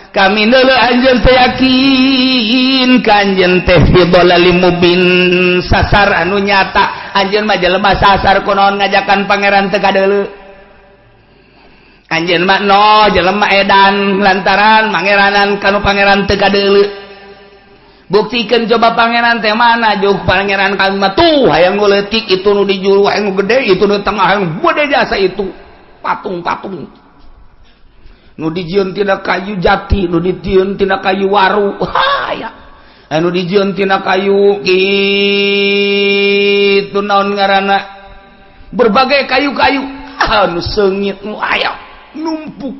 kami neuleuh anjeun teh yakin ka anjeun teh fi dhalalim mubin, sasar anu nyata anjeun mah jelema sasar kunaon ngajakan pangeran teu kadeuleu. Anjeun mah no jelema edan lantaran mangeranan kanu pangeran teu kadeuleu. Buktikeun coba pangeran teh mana jauh pangeran kami mah tuh hayang nu leutik itu nu di juru hayang nu gede itu nu tengah hayang gede jasa itu patung-patung nu dijieun tina kayu jati nu dijieun tina kayu waru haya anu dijieun tina kayu kitu naon ngaranna berbagai kayu-kayu anu seungit nu aya numpuk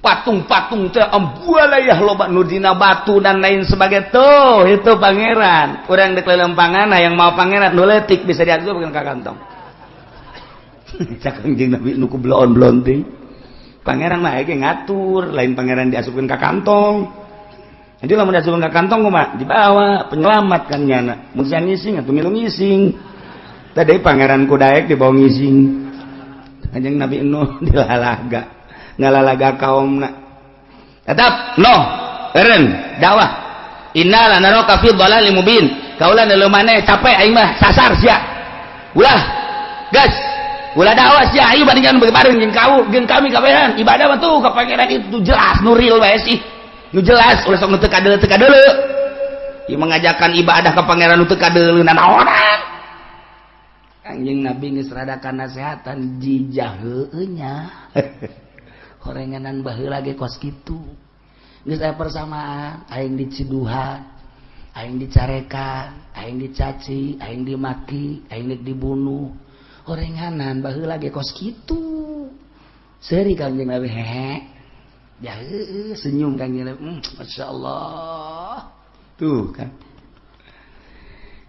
patung-patung teh ambualayah loba nu dina batu dan lain sebagai tuh itu pangeran urang dek lelempangan hayang mau pangeran nu leutik bisa diasupkeun ka kantong. Cak Kangjeng Nabi nu ku bloon-bloon teh pangeran mah ge ngatur lain pangeran diasupkeun ka kantong. Jadi lamun diasupkeun ka kantong kumaha dibawa penyelamat kan nyana mun sia ngising atuh milu ngising tadi pangeran ku daek dibawa ngising. Kanjeng Nabi Nuh dilalaga ngalalaga kaumna tetap noh eureun dakwah inna lanaraka fi dhalalim mubin kaula neuleuh maneh capek aing mah sasar sia ulah gas ulah dakwah sia ayo bandingan bareng jeung kau jeung kami kabehan ibadah mah tuh ka pangeran itu jelas nu real bae sih nu jelas ulah sok nu teu kadeuleu teu kadeuleu ieu mengajakan ibadah ka pangeran nu teu kadeuleu nanaonan. Kangjeng Nabi geus rada nasehatan jijah heueuh nya. Horenganan baheula ge kos kitu. Geus aya persamaan, aing diciduhan, aing dicarekan, aing dicaci, aing dimaki, aing deuk dibunuh. Horenganan baheula ge kos kitu. Seuri Kangjeng Nabi hehe. Ya heueuh senyum Kangjeng Nabi. Masyaallah. Tuh kan.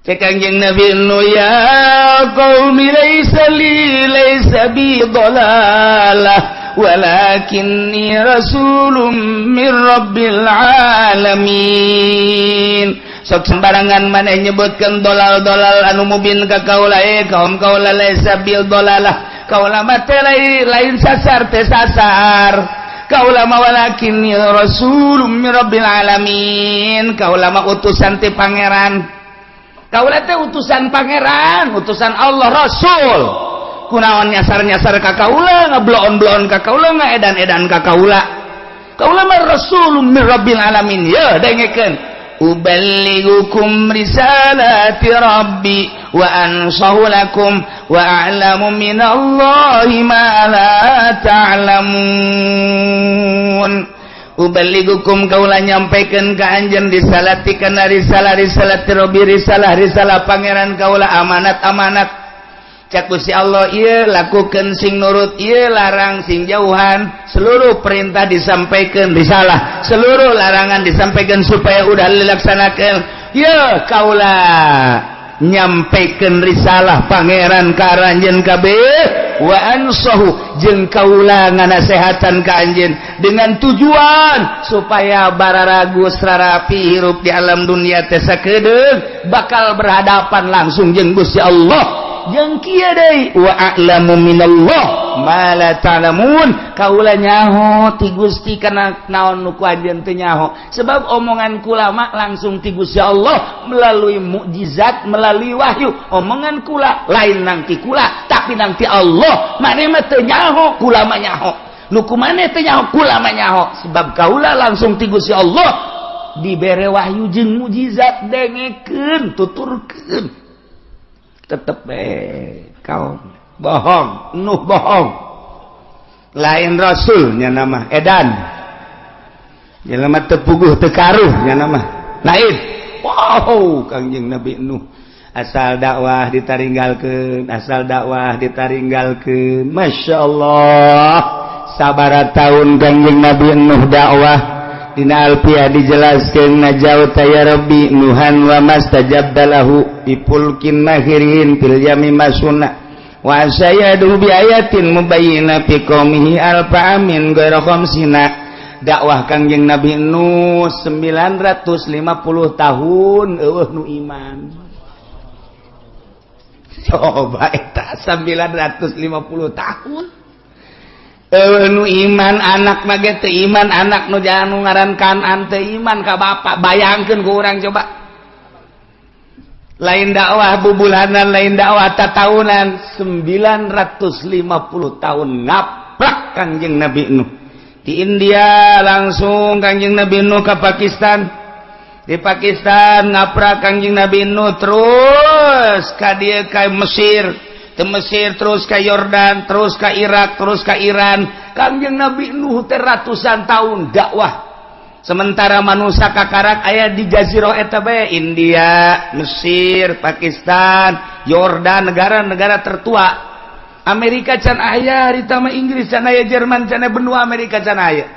Cek Kangjeng Nabi nu ya qaumi laisa li laisa bi dhalalah walakinni rasulun min rabbil alamin. Sok sembarangan maneh nyebutkeun dolal-dolal anu mubin ka kaula. Eh, kaum, kaula laisa bil dolalah, kaula mah teh lain sasar teh sasar. Kaula mah walakin rasulun min rabbil alamin, kaula mah utusan ti Pangeran. Kaula teh utusan Pangeran, utusan Allah, rasul. Kunaon nyasar-nyasar ka kaula, ngebloon-bloon ka kaula, ngaedan-edan ka kaula? Kaula mah rasulun min rabbil alamin. Ya, dengekeun, uballighukum risalati rabbi wa ansahu lakum wa a'lamu minallahi ma la ta'lamun. Uballighukum, kaula nyampaikan ka anjeun, risalati kana risalah, risalati rabbi, risalah risalah Pangeran kaula, amanat amanat. Cak Gusti Allah, ieu lakukan sing nurut, ieu larang sing jauhan. Seluruh perintah disampaikan, risalah, seluruh larangan disampaikan supaya udah dilaksanakan. Ya, kaula nyampaikan risalah Pangeran ka aranjeun kabeh, wa ansahu, jeung kaula nganasehatan ka anjeun dengan tujuan supaya bararagus rarapi hirup di alam dunia teh sakedeung bakal berhadapan langsung jeung Gusti Allah. Jeung kieu deui, wa a'lamu minallah ma la ta'lamun, kaula nyaho ti Gusti kana naon nu ku anjeun teu nyaho, sebab omongan kula mah langsung ti Gusti Allah melalui mukjizat, melalui wahyu. Omongan kula lain nang ti kula, tapi nang ti Allah. Maneh mah teu nyaho, kula mah nyaho. Nu ku maneh teu nyaho, kula mah nyaho, sebab kaula langsung ti Gusti Allah dibere wahyu jeung mukjizat. Dengekeun, tuturkeun, tetep eh kau bohong. Nuh bohong, lain rasulnya, nama edan, jelema teu puguh teu karuh nya nama lain. Wow, Kangjeng Nabi Nuh asal dakwah ditaringgalkeun, asal dakwah ditaringgalkeun. Masya Allah, sabara tahun Kangjeng Nabi Nuh dakwah? Dina Alfiah dijelaskan, najauta ya Rabbi Nuhan wa mastajabta lahu bifulkin mahirin fil yami masuna wa sayadu bi ayatin mubayyina fi qaumihi alfa amin ghaira khamsina. Dakwah Kangjeng Nabi Nuh 950 tahun, eueuh nu iman. Coba eta 950 tahun nu iman, anak mah teu iman, anak nu jangan ngaran Kanan teu iman ka bapak. Bayangkeun ku urang coba, lain dakwah bubulanan, lain dakwah tatahunan, 950 tahun ngaplak Kangjeng Nabi Nuh. Di India langsung Kangjeng Nabi Nuh ke Pakistan, di Pakistan ngaprak Kangjeng Nabi Nuh, terus ka dieu, ka Mesir, ke Mesir terus ke Yordan, terus ke Irak, terus ke Iran. Kangjeng Nabi Nuh teh ratusan tahun dakwah, sementara manusia kakarak aya di jazirah eta bae, India, Mesir, Pakistan, Yordan, negara-negara tertua. Amerika can aya harita mah, Inggris can aya, Jerman can aya, benua Amerika can aya.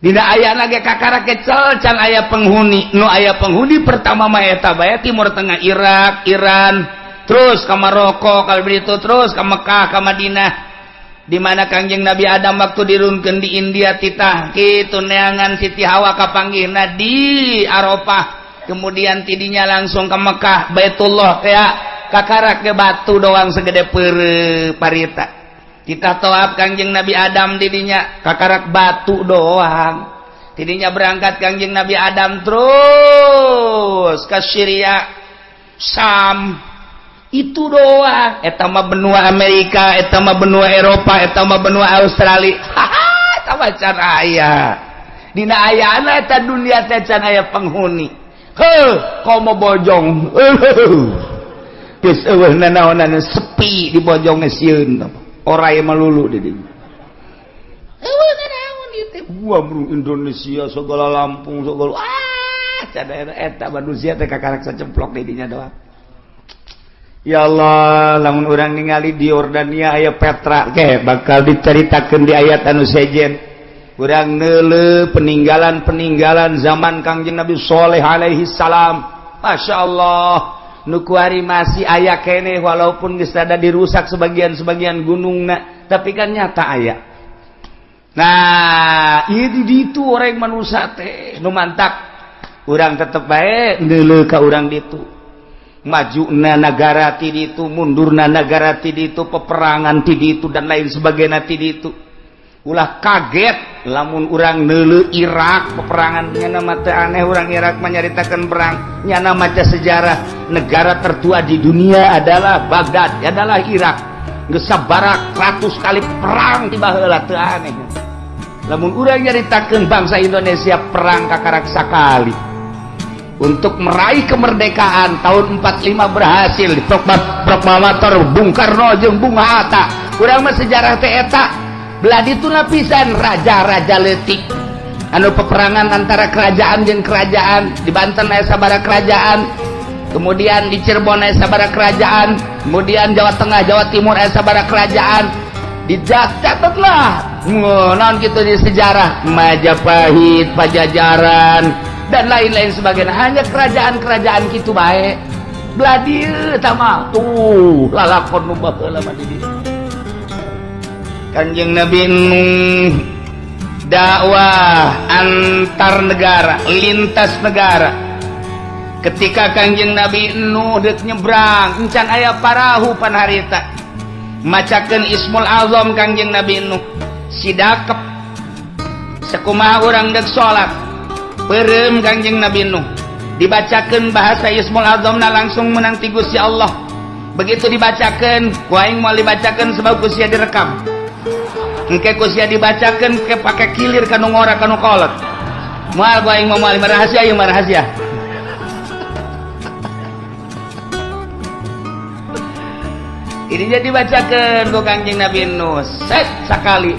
Dina aya lagi kakarak kecil, can aya penghuni. Nu aya penghuni pertama mah eta bae, Timur Tengah, Irak, Iran, terus ke Maroko, kalau begitu terus ke Mekah, ke Madinah, di mana Kangjeng Nabi Adam waktu dirunkeun di India titah kitu neangan Siti Hawa, kapanggihna di Arafah. Kemudian tidinya langsung ke Mekah, Baitullah, kayak kakarak ke batu doang segede pere parita. Kita toab Kangjeng Nabi Adam didinya, kakarak batu doang. Tidinya berangkat Kangjeng Nabi Adam terus ke Syria, Sam, itu doang. Eta mah benua Amerika, eta mah benua Eropa, eta mah benua Australia. Haha, eta mah can aya. Dina ayana eta dunia teh can aya penghuni. Heuh, komo Bojong, geus eueuh nanaonan, sepi di Bojong, sieun orai melulu di dinya. Eueuh nanaon ieu teh. Gua Indonesia segala, Lampung segala, ah, can eta manusia teh kakarak sacemplok di dinya doang. Ya Allah, lamun urang ningali di Yordania aya Petra, ke bakal diceritakan di ayat anu sejen. Urang neuleuh peninggalan-peninggalan zaman Kangjeng Nabi Soleh alaihi salam. Masya Allah, nu kuari masih aya keneh walaupun geus rada dirusak sebagian-sebagian gunungna, tapi kan nyata aya. Nah, ieu di ditu orang manusia teh nu mantak. Urang tetep bae neuleuh ka urang ditu. Majuna nagara ti ditu, mundurna nagara ti ditu, peperangan ti ditu dan lain sebagainya ti ditu. Ulah kaget lamun urang neuleuh Irak peperangan nyana mah teu aneh urang Irak menyaritakeun perang nyana maca sejarah negara tertua di dunia adalah Baghdad, adalah Irak. Geus sabarak ratus kali perang ti baheula teu aneh. Lamun urang nyaritakeun bangsa Indonesia perang kakarak sakali untuk meraih kemerdekaan tahun 45 berhasil di proklamator Bung Karno jeung Bung Hatta. Urang mah sejarah teh eta belah ditu lapisan raja-raja leutik anu peperangan antara kerajaan jeung kerajaan. Di Banten aya sabaraha kerajaan, kemudian di Cirebon aya sabaraha kerajaan, kemudian Jawa Tengah, Jawa Timur aya sabaraha kerajaan. Dicatatlah naon kitu di sejarah Majapahit, Pajajaran dan lain-lain sebagainya. Hanya kerajaan-kerajaan kitu bae. Belah dieu tah mah tuh lalakon nu baheula mah di dieu. Kanjeng Nabi Nuh dakwah antar negara, lintas negara. Ketika Kanjeng Nabi Nuh deuk nyebrang, encan aya parahu pan harita. Macakeun Ismul Azam Kanjeng Nabi Nuh. Sidakep sakumaha urang deuk salat. Peureum Kanjeng Nabi Nuh. Dibacakeun bahasa Ismul Azamna langsung menang ti Gusti Allah. Begitu dibacakeun, ku aing moal dibacakeun sebab ku sia direkam. Engke ku sia dibacakeun ke pake kilir kanu ngora kanu kolot. Moal ku aing moal rahasia ieu mah rahasia. Ini jadi dibacakeun ku Kanjeng Nabi Nuh. Set sakali.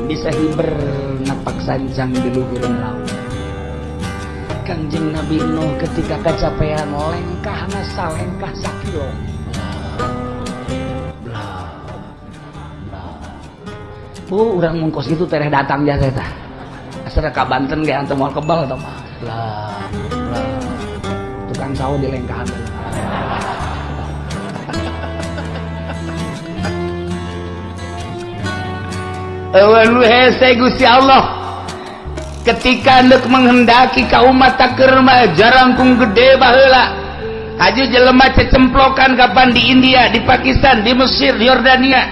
Bisa hiber napak sancang di luhureun laut. Kanjeng Nabi Nuh ketika kacapean lengkahna salengkah sakilo. Bu, urang mungkos gitu tereh datang jasa eta. Asal ka Banten ge antum moal kebal tah mah. Lah, lah. Tukang sawo di lengkahan. Eueuh nu hese Gusti Allah. Ketika hendak menghendaki ka umat keur mah jarangkung gede baheula. Haji jelema cecemplokan kapan di India, di Pakistan, di Mesir, di Yordania,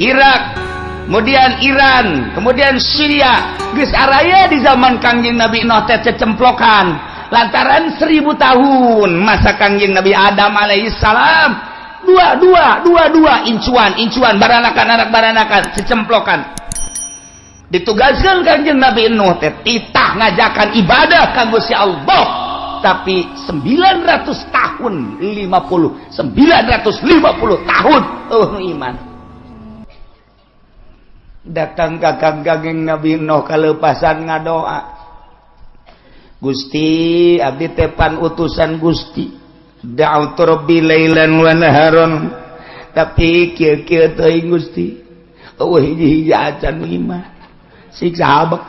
Irak, kemudian Iran, kemudian Syria. Geus araya di zaman Kangjeng Nabi Nuh teh cecemplokan. Lantaran 1000 tahun masa Kangjeng Nabi Adam alaihissalam dua incuan incuan baranakan anak baranakan cecemplokan. Ditugaskan Kangjeng Nabi Nuh teh titah ngajakan ibadah ka Gusti Allah, tapi 900 tahun 50 950 tahun eueuh iman. Datang ka Kangjeng Nabi Nuh kalepasan ngadoa, Gusti abdi teh pan utusan Gusti, da'utu rabbi lailan wa naharon, tapi kieu-kieu teuing Gusti eueuh hiji-hiji acan iman, siksa habek.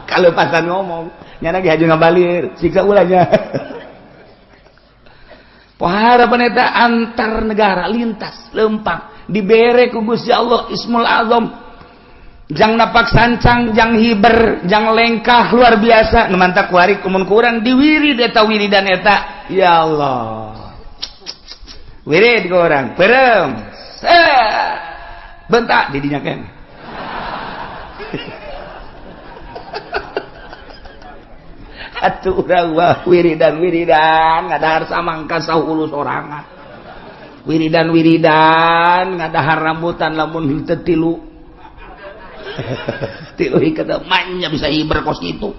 Kalepasan ngomong nyana ge haju ngabalir siksa ulahnya. Pohara paneta antar negara lintas lempang dibere ku Gusti Allah Ismul Azam, jang napak sancang, jang hiber, jang lengkah luar biasa. Nu mantak kuari kumun kurang diwirid eta wiridan eta. Ya Allah, wirid ku urang peureum bentak di dinya keneh. Atuh urang wah wiridan wiridan ngadahar samangka sahulu sorangan, wiridan wiridan ngadahar rambutan lamun henteu tilu tilu ieu manya bisa hiber kos kitu.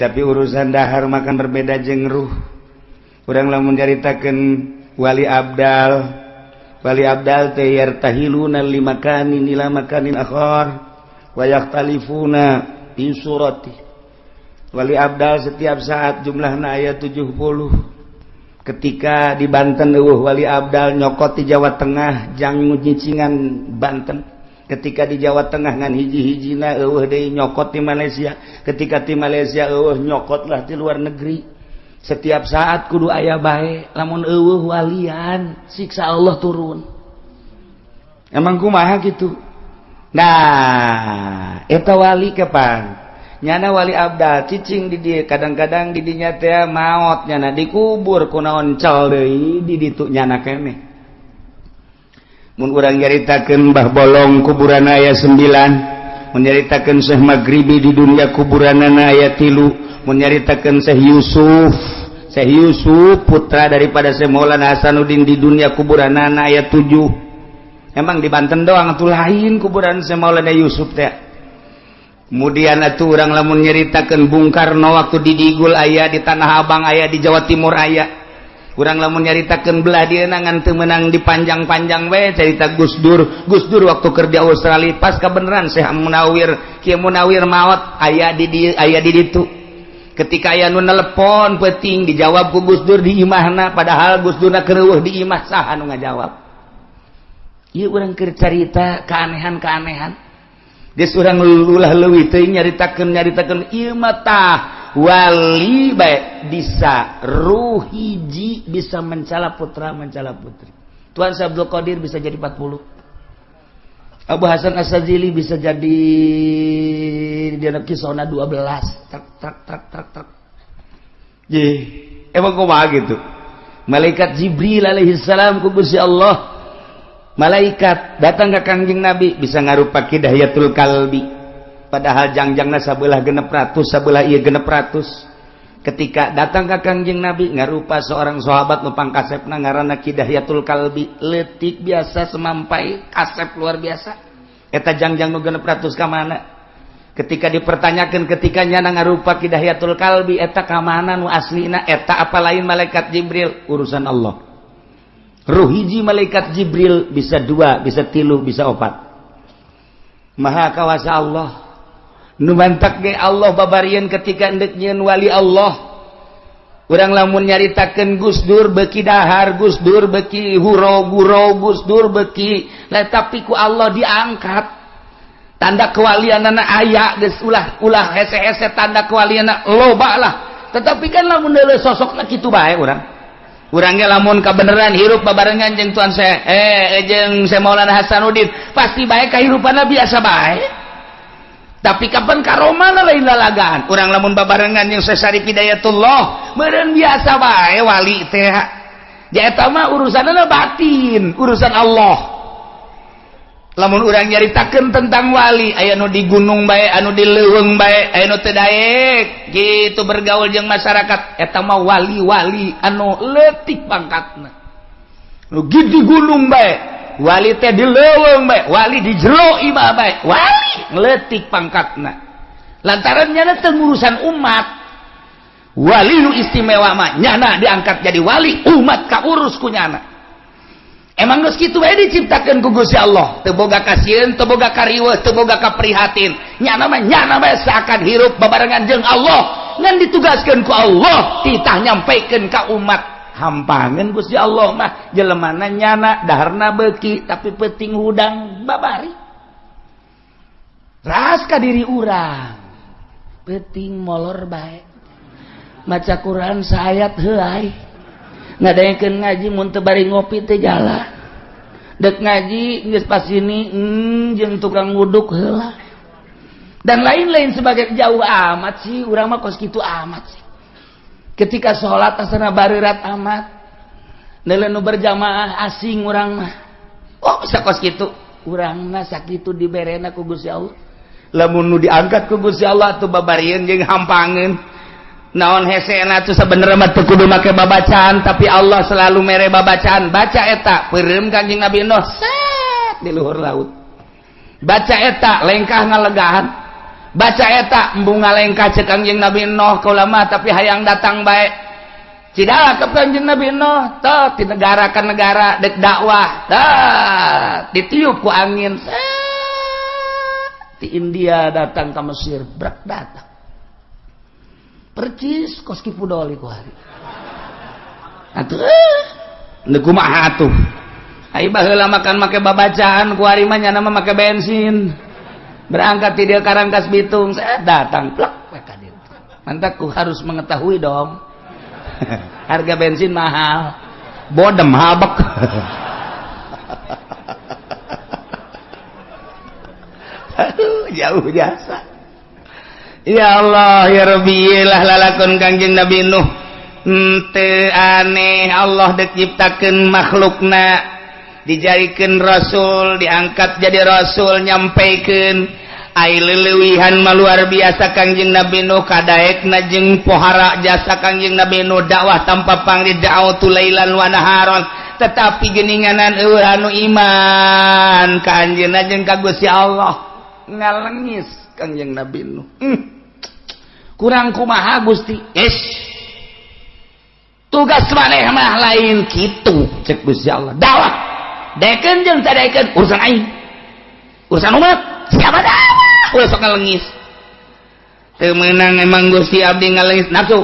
Tapi urusan dahar makan berbeda jeung ruh. Urang lamun caritakeun wali abdal, wali abdal teh yartahiluna limakanin ila makanin akhar wa yakhtalifuna fi surati. Wali abdal setiap saat jumlahna aya 70. Ketika di Banten eueuh wali abdal nyokot di Jawa Tengah jang nyicingan Banten. Ketika di Jawa Tengah ngan hiji-hijina eueuh deui nyokot di Malaysia. Ketika di Malaysia eueuh nyokotlah di luar negeri. Setiap saat kudu aya bae, lamun eueuh walian siksa Allah turun. Emang kumaha kitu? Nah, eta wali kapan? Nyana wali abdal cicing di dieu, kadang-kadang di dinya teh maot nyana dikubur kunaon cal deui di ditu nyana keneh. Mun urang nyaritakeun Mbah Bolong kuburan aya 9, mun nyaritakeun Syekh Maghribi di dunia kuburanana aya 3, mun nyaritakeun Syekh Yusuf, Syekh Yusuf putra daripada Syekh Maulana Hasanuddin di dunia kuburanana aya 7. Emang di Banten doang atuh lain kuburan Syekh Maulana Yusuf teh. Kemudian atuh urang lamun nyaritakeun Bung Karno waktu di Digul aya, di Tanah Abang aya, di Jawa Timur aya. Urang lamun nyaritakeun belah dieu ngan teu meunang dipanjang-panjang we carita Gus Dur. Gus Dur waktu kerja Australia pas kebenaran Syekh Munawir, Kiai Munawir maot aya di dieu aya di ditu. Ketika aya nu nelepon peuting dijawab ku Gus Dur di imahna, padahal Gus Durna keur di imah, saha nu ngajawab? Ieu urang keur carita keanehan-keanehan. Geus urang ulah leuwih teuing nyaritakeun ieu mah tah wali bae bisa ruh hiji bisa mencala putra mencala putri. Tuan Syekh Abdul Qadir bisa jadi 40. Abu Hasan As-Sazili bisa jadi di kisona 12. Trek trek trek trek trek. Ye, emang kumaha gitu? Malaikat Jibril alaihi salam ku Gusti Allah. Malaikat datang ke Kangjeng Nabi bisa ngarupa Hidayatul Kalbi. Padahal jangjangna sabelah 600, sabelah ieu 600. Ketika datang ke Kangjeng Nabi ngarupa seorang sahabat nu pangkasepna ngaranna Hidayatul Kalbi, leutik biasa semampai, kasep luar biasa. Eta jangjang nu 600 ka mana? Ketika dipertanyakan ketika nyana ngarupa Hidayatul Kalbi eta ka mana nu aslina, eta apa lain malaikat Jibril? Urusan Allah. Ruh hiji malaikat Jibril bisa 2, bisa 3, bisa 4. Maha kawasa Allah. Nu mantak ge Allah babarian ketika endek nyieun wali Allah. Urang lamun nyaritakeun Gus Dur beuki dahar, Gus Dur beuki huro-guro, Gus Dur beuki lah, tapi ku Allah diangkat. Tanda kewalianana aya geus, ulah ulah hese-hese, tanda kewalianana loba lah. Tetapi kan lamun deuleu sosokna kitu bae urang. Urangnya lamun kabeneran hirup babarengan jeung Tuan saya jeung Syekh Maulana Hasanuddin pasti bae kahirupanna biasa bae. Tapi kapan karomana lain lalagaan. Urang lamun babarengan jeung Syekh Syarif Hidayatullah meureun biasa bae wali teh. Ja eta mah urusanna batin, urusan Allah. Lamun urang nyaritakeun tentang wali aya nu di gunung bae, anu di leuweung bae, aya nu teu daek gitu bergaul jeung masyarakat, eta mah wali-wali anu leutik pangkatna. Nu di gunung bae, wali teh di leuweung bae, wali di jero imah bae, wali leutik pangkatna. Lantaran nyana teu ngurusan umat. Wali nu istimewa mah nyana diangkat jadi wali, umat kaurus ku nyana. Emang geus kitu bae diciptakeun ku Gusti Allah, teu boga kasieun, teu boga kariweuh, teu boga kaprihatin. Nyana mah nyana bae seakan hirup babarengan jeung Allah, ngan ditugaskeun ku Allah titah nyampaikan ka umat. Hampangeun Gusti Allah mah jelemana nyana daharna beuki tapi peuting hudang babari. Ras ka diri urang. Peuting molor bae. Maca Quran saayat heuay. Ngadaengkeun ngaji mun teu bari ngopi teh jalan. Dek ngaji geus pas ini jeung tukang wuduk heula. Dan lain-lain sebagai jauh amat sih, urang mah kos kitu amat sih. Ketika sholat asana bareurat amat. Neuleuh nu berjamaah asing urang mah. Oh, bisa kos kitu. Urang mah sakitu diberena ku Gusti Allah. Lamun nu diangkat ku Gusti Allah atuh babarieun jeung hampangeun. Naon hesena tuh sebenarnya mah teu kudu make babacaan, tapi Allah selalu mere babacaan. Baca eta peureum Kanjeng Nabi Nuh set di luhur laut. Baca eta lengkah ngalegahan. Baca eta embung ngalengkah ceuk Kanjeng Nabi Nuh kaula mah tapi hayang datang bae. Cidala ke Kanjeng Nabi Nuh teh di negara ka negara dek dakwah teh ditiup ku angin set di India datang ke Mesir brak datang. Percis kos kipu doli ku hari. Atuh nu kumaha atuh? Ai baheula makan make babacaan ku hari mah nyana mah make bensin. Berangkat ti dieu Karangkas Bitung, saya datang plek we ka dieu. Mantak ku harus mengetahui dong. Harga bensin mahal. Bodem habek. Aduh, jauh jasa. Ya Allah ya Rabbi lah lalakon Kangjeng Nabi Nuh. Teu aneh Allah dek nyiptakeun makhlukna, dijadikeun rasul, diangkat jadi rasul, nyampaikan ai leuwihan mah luar biasa Kangjeng Nabi Nuh kadaekna jeung pohara jasa Kangjeng Nabi Nuh dakwah tanpa pangli da'watu lailan wa naharon, tetapi geuninganan eueuh anu iman ka anjeunna jeung ka Gusti Allah ngalengis Kangjeng Nabi Nuh. Kurang kumaha Gusti? Yes. Tugas maneh mah lain kitu cek Gusti Allah. Dakwah daekeun jeung teu daekeun urusan aing. Urusan umat siapa dakwah? Ulah sok ngalengis. Teu meunang emang Gusti abdi ngalengis nafsu.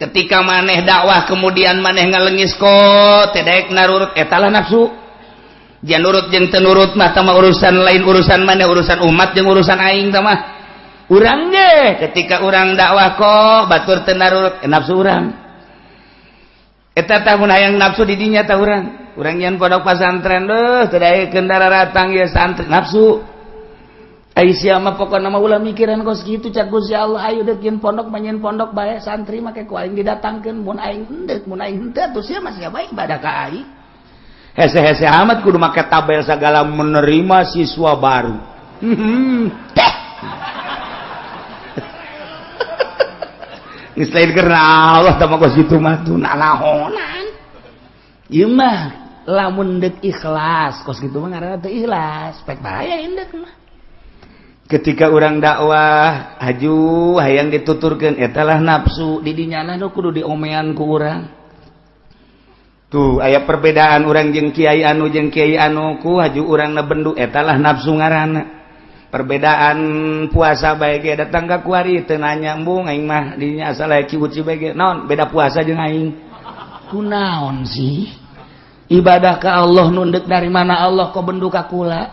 Ketika maneh dakwah kemudian maneh ngalengis kok teu daek narurut eta lah nafsu. Jangan nurut jeung teu nurut mah tah urusan lain urusan maneh, urusan umat jeung urusan aing tah mah. Urang ge ketika urang dakwah kok batur teu narurut nafsu urang. Eta tah mun hayang nafsu di dinya tah urang. Urang nyeun pondok pasantren deuh teu daekeun daratang ieu santri nafsu. Ai sia mah pokona mah ulah mikiran kos kitu cak Gusti Allah ayo deuk nyeun pondok mah nyeun pondok bae santri make ku aing didatangkeun mun aing henteu mun aing henteu atuh sia mah sia bae ibadah ka aing. Hese-hese amat kudu make tabel segala menerima siswa baru. Teh. Geus lain karena Allah tah mah kos kitu mah tuh nanahonan. Ieu mah lamun deuk ikhlas kos kitu mah ngaranna teu ikhlas, pek bahaya indeuk mah. Ketika urang dakwah haju hayang dituturkeun eta lah nafsu di dinyana nu kudu diomean ku urang. Tuh aya perbedaan urang jeung kiai anu jeung kiai anu ku haju urangna bendu eta lah nafsu ngaranna. Perbedaan puasa bae ge datang ka kuari teu nanya embung aing mah dinya asal aya ciuci bae ge naon beda puasa jeung aing. Kunaon sih? Ibadah ka Allah nu deuk dari mana Allah kok bendu ka kula?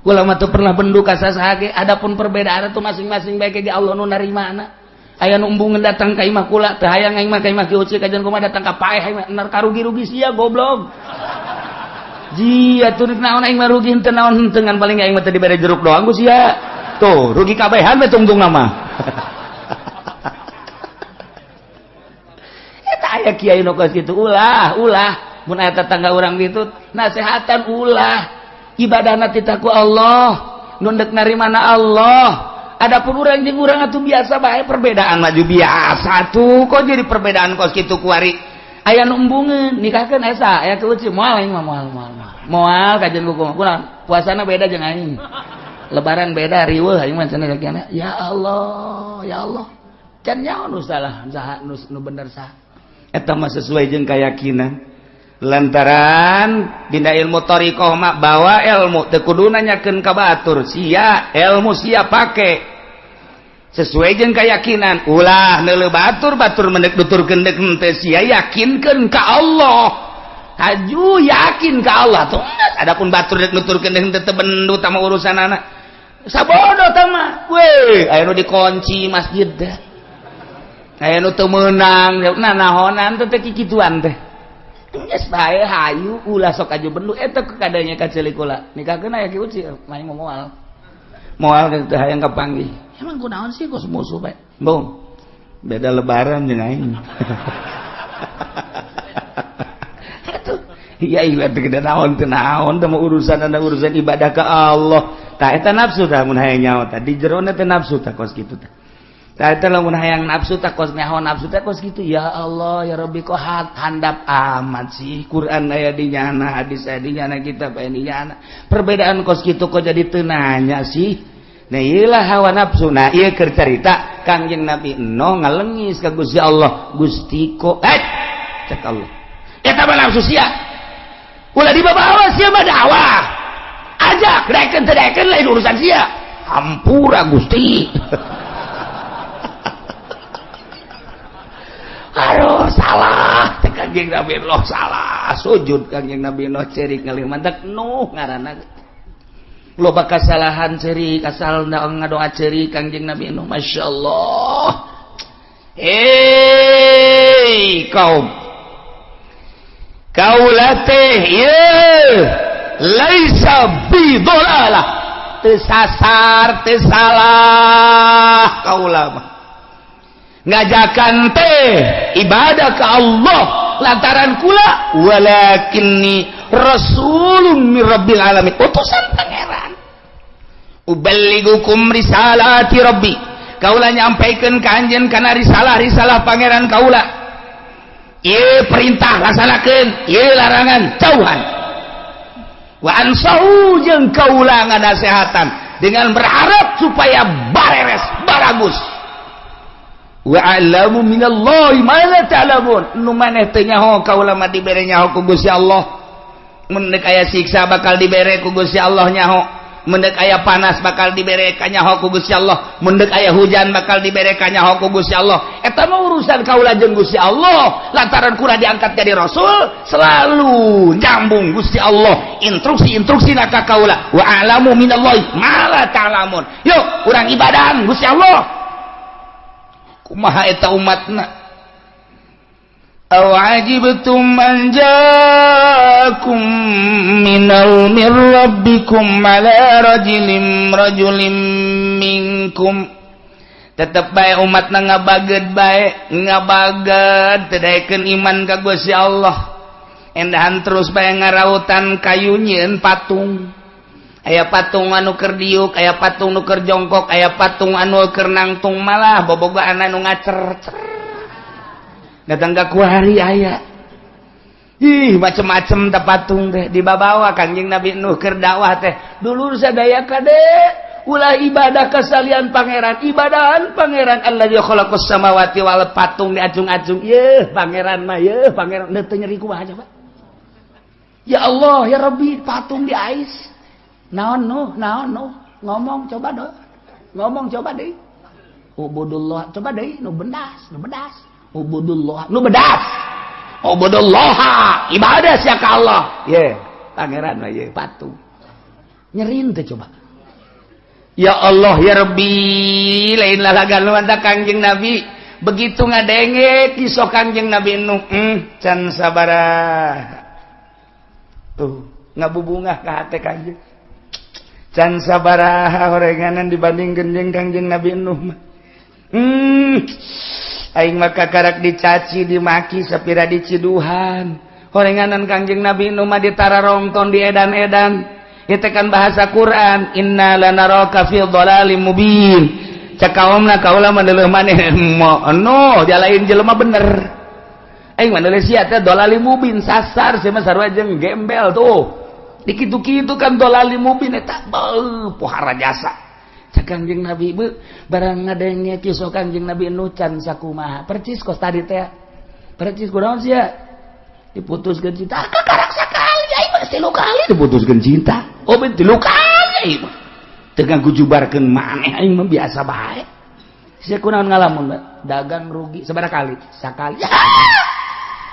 Kula mah teu pernah bendu ka sasaha ge, adapun perbedaan itu masing-masing bae ge Allah nu narimana. Aya nu embungeun datang ka imah kula teu hayang aing mah ka imah Ki Uci kajian kumaha datang ka paeh aing mah nar karugi-rugi sia goblok. Ji atuh naon aing mah rugi henteu naon henteu ngan paling aing mah teu dibere jeruk doang ku sia. Tuh rugi kabehan we tungtung mah. Eta aya kiai nu kos kitu ulah ulah mun aya tetangga urang kitu nasehatan ulah. Ibadahna titah ku Allah nu deuk narimana Allah. Adapun urang jeung urang atuh biasa bae perbedaan maju biasa tuh kok jadi perbedaan kos kitu kuari. Aya nu embungeun nikahkeun esa aya keuci moal aing mah moal moal moal kajian ku kumaha puasana beda jeung aing lebaran beda riweuh aing mah cenah sakiana ya Allah ya Allah can nyaho nu salah saha nu bener saha eta mah sesuai jeung keyakinan lantaran dina ilmu thariqah mah bawa ilmu teu kudu nanyakeun ka batur sia ilmu sia pake sesuai jeung keyakinan ulah neuleuh batur batur mendek nuturkeun deuk henteu sia yakinkeun ka Allah haju yakin ka Allah tuh adapun batur deuk nuturkeun deuk henteu teu bendu tah mah urusanana sabodo tah mah we aya nu dikunci masjid teh aya nu teu meunang nanahonan teh teh kikituan teh geus bae hayu ulah sok aju bendu eta kadanya ka ceulik kula nikahkeun aya Ki Uci main moal moal teh hayang kapanggih emang kunaon sih kos musuh bae bung beda lebaran jeung aing. Atuh iya iya teh naon teh naon teh urusan anda urusan ibadah ka Allah tah eta nafsu tah mun hayang nyaho tah di jerona teh nafsu tah kos kitu tah tah eta lamun hayang nafsu tah kos nyaho nafsu teh kos kitu ya Allah ya Rabbi kok handap amat sih Quran aya di nyana hadis aya di nyana kitab aya di nyana perbedaan kos kitu kok jadi teu nanya sih. Nah iyalah hawa nafsu. Nah ieu keur carita Kangjeng Nabi Nuh ngalengis ka Gusti Allah. Gusti kok cek Allah. Eta mah nafsu sia. Ulah dibawa sia mah dakwah. Ajak daekeun teu daekeun lain urusan sia. Hampura Gusti. Aduh salah cek Kangjeng Nabi Nuh salah. Sujud Kangjeng Nabi Nuh cerik ngalih mantak Nuh ngaranna. Loba kasalahan cerik asal ngadoa cerik Kangjeng Nabi Nuh Masya Allah. Hei kaum kaula teh ieu laisa bidolalah Mah teu sasar, teu salah. Kaula mah ngajakan teh ibadah ke Allah lantaran kula walakinni rasulun mir rabbil alamin, utusan Pangeran. Uballigukum risalati rabbi, kaula nyampaikeun ka anjeun kana risalah-risalah Pangeran kaula. Ieu perintah laksanakeun, ieu larangan jauhan. Wa ansahu, jeung kaula nganasehatan dengan berharap supaya bareres, baragus. Wa a'lamu minallahi ma la ta'lamun, nu maneh teu nyaho kaula mah dibere nyaho ku Gusti Allah. Mun deuk aya siksa bakal dibere ku Gusti Allah nyaho, mun deuk aya panas bakal dibere kanyaho ku Gusti Allah, mun deuk aya hujan bakal dibere kanyaho ku Gusti Allah. Eta mah urusan kaula jeung Gusti Allah. Lantaran kula diangkat jadi rasul, selalu nyambung Gusti Allah instruksi-instruksi ka kaula. Wa a'lamu minallahi ma la ta'lamun. Yuk urang ibadahan Gusti Allah. Kumaha eta umatna? Aw ajibtum an jaakum minal mir rabbikum ala rajulin minkum. Tetep bae umatna ngabaged bae, ngabaged teu daekeun iman ka Gusti Allah. Endahan terus bae ngarautan kayu nyieun patung. Aya patung anu keur diuk, aya patung nu keur jongkok, aya patung anu keur nangtung, malah bobogaan anu ngacer-cer. Datang ka kuari aya. Ih, macem-macem teh patung teh dibabawa Kangjeng Nabi Nuh keur dakwah teh. Dulur sadaya kade ulah ibadah kasalian Pangeran, ibadahan Pangeran alladzi khalaqas samawati wal, patung diacung-acung. Yeuh, Pangeran mah yeuh, Pangeran teu nyeri kumaha coba. Ya Allah, ya Rabbi, patung diais. Naon Nuh, naon Nuh, ngomong coba dong. Ngomong coba deh. Ubudullah, coba deh, nu bedas, nu bedas. Ubudullah, nu bedas. Ubudullah, ibadah sia ka Allah. Ye, Pangeran mah ye patung. Nyerin teh coba. Ya Allah ya Rabbi, lain lalagan lu manta Kangjeng Nabi. Begitu ngadenge kisah Kangjeng Nabi Nuh, can sabaraha. Tuh, ngabubungah ka hate Kangjeng. Can sabaraha horenganan dibandingkeun jeung Kangjeng Nabi Nuh mah. Aing mah kakarak dicaci, dimaki, sapira diciduhan. Horenganan Kangjeng Nabi Nuh mah ditararongton, diedan-edan. Itu kan bahasa Quran, inna lanaraka fi dhalalim mubin. Cek kaumna kaula mah deuleuh maneh no, jalain jelema bener. Aing mah deuleuh sia teh dhalalim mubin, sasar sia mah sarua jeung gembel tuh. Dikitu-kitu kan dhalalim mubin eta beuh pohara jasa. Cek Kangjeng Nabi beuh barang ngadenge kisah Kangjeng Nabi Nuh can sakumaha. Percis kos tadi teh. Percis kunaon sia? Diputuskeun cinta. Kakarak sakali aing mah tilu kali diputuskeun cinta. Oh ben tilu kali aing mah. Teu ngagujubarkeun maneh aing mah biasa bae. Sia kunaon ngalamun dagang rugi sabaraha kali? Sakali.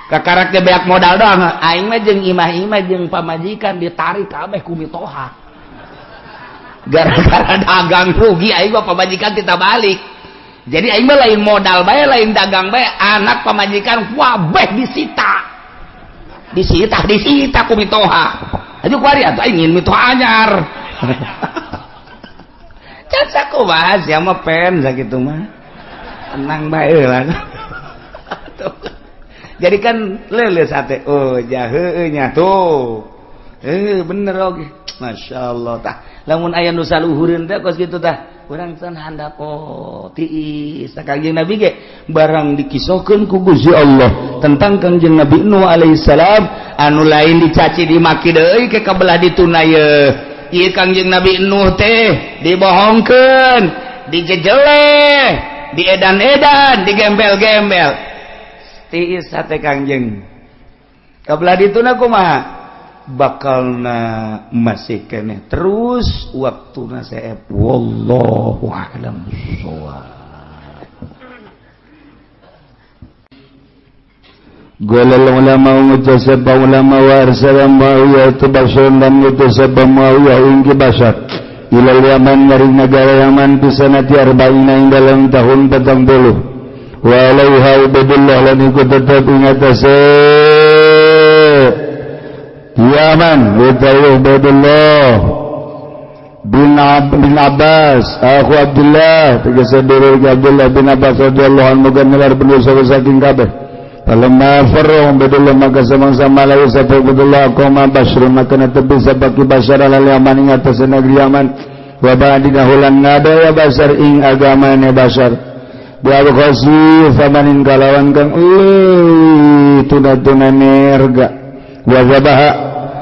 Kakarak teh beak modal doang. Aing mah jeung imah-imah jeung pamajikan ditarik kabeh ku mitoha. Gara-gara dagang rugi aing mah pamajikan kita balik. Jadi aing mah lain modal bae, lain dagang bae, anak pamajikan wabeh disita. Disita, disita ku mitoha. Aju kuari atuh aing ingin mitoha anyar. Can sakumaha sia mah pen sakitu mah. Tenang bae lah. Jadi kan leuleus hate, oh jaheueuh nya tuh. Bener oge. Masya Allah tah. Lamun aya nu saluhureun teh kos kitu tah. Urang can handap oh tiis. Kangjeng Nabi ge barang dikisahkeun ku Gusti Allah tentang Kangjeng Nabi Nuh alaihissalam anu lain dicaci dimaki deui ke kabelah dituna ye. Ieu Kangjeng Nabi Nuh teh dibohongkeun, dijejeleh, diedan-edan, digembel-gembel. Tiis hate Kangjeng. Kabelah dituna kumaha? Bakalna masih keneh terus waktuna seep. Wallahu a'lam bissawab. Qala ulama mutasabba ulama wa arsala Muawiyah tubashir dan mutasabba Muawiyah ing kibasar ilal Yaman maring negara Yaman pisanati arba'ina ing dalam tahun 40 wa alaiha Ubaidullah lan iku tetep ing atase Yaman utawi Ubaidullah bin Abbas aku Abdullah tegese dulur Abdullah bin Abbas radhiyallahu anhu muga nilar bener saking kabeh. Falamma farra Ubaidullah, maka samangsa malayu sapa Ubaidullah, qama Basyrun, maka netepi sapa Ki Basyar alal Yaman ing atas negeri Yaman, wa ba'dina hulan ngadaya Basyar ing agamane Basyar bi abkhasi samanin kalawan kang tuna-tuna nerga, wa zabaha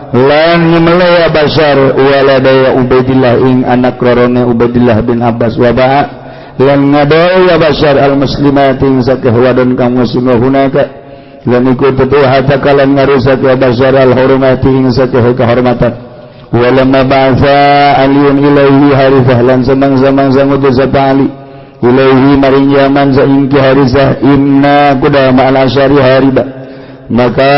lan nyemelaya Basyar waladaya Ubaidillah ing anak rorone Ubaidillah bin Abbas, wa ba'a lan ngadaya Basyar al muslimat ing sakeh wadon kang muslim, hunaka lan iku tetu hatta kalan ngarusak ya Basyar al hurmati ing sakeh kehormatan. Walamma ba'atha Aliun ilaihi Harithah, lan semang-semang ngutus sapa Ali ilaihi maring Yaman saingki Harithah inna Qudama al Asyari hariba, maka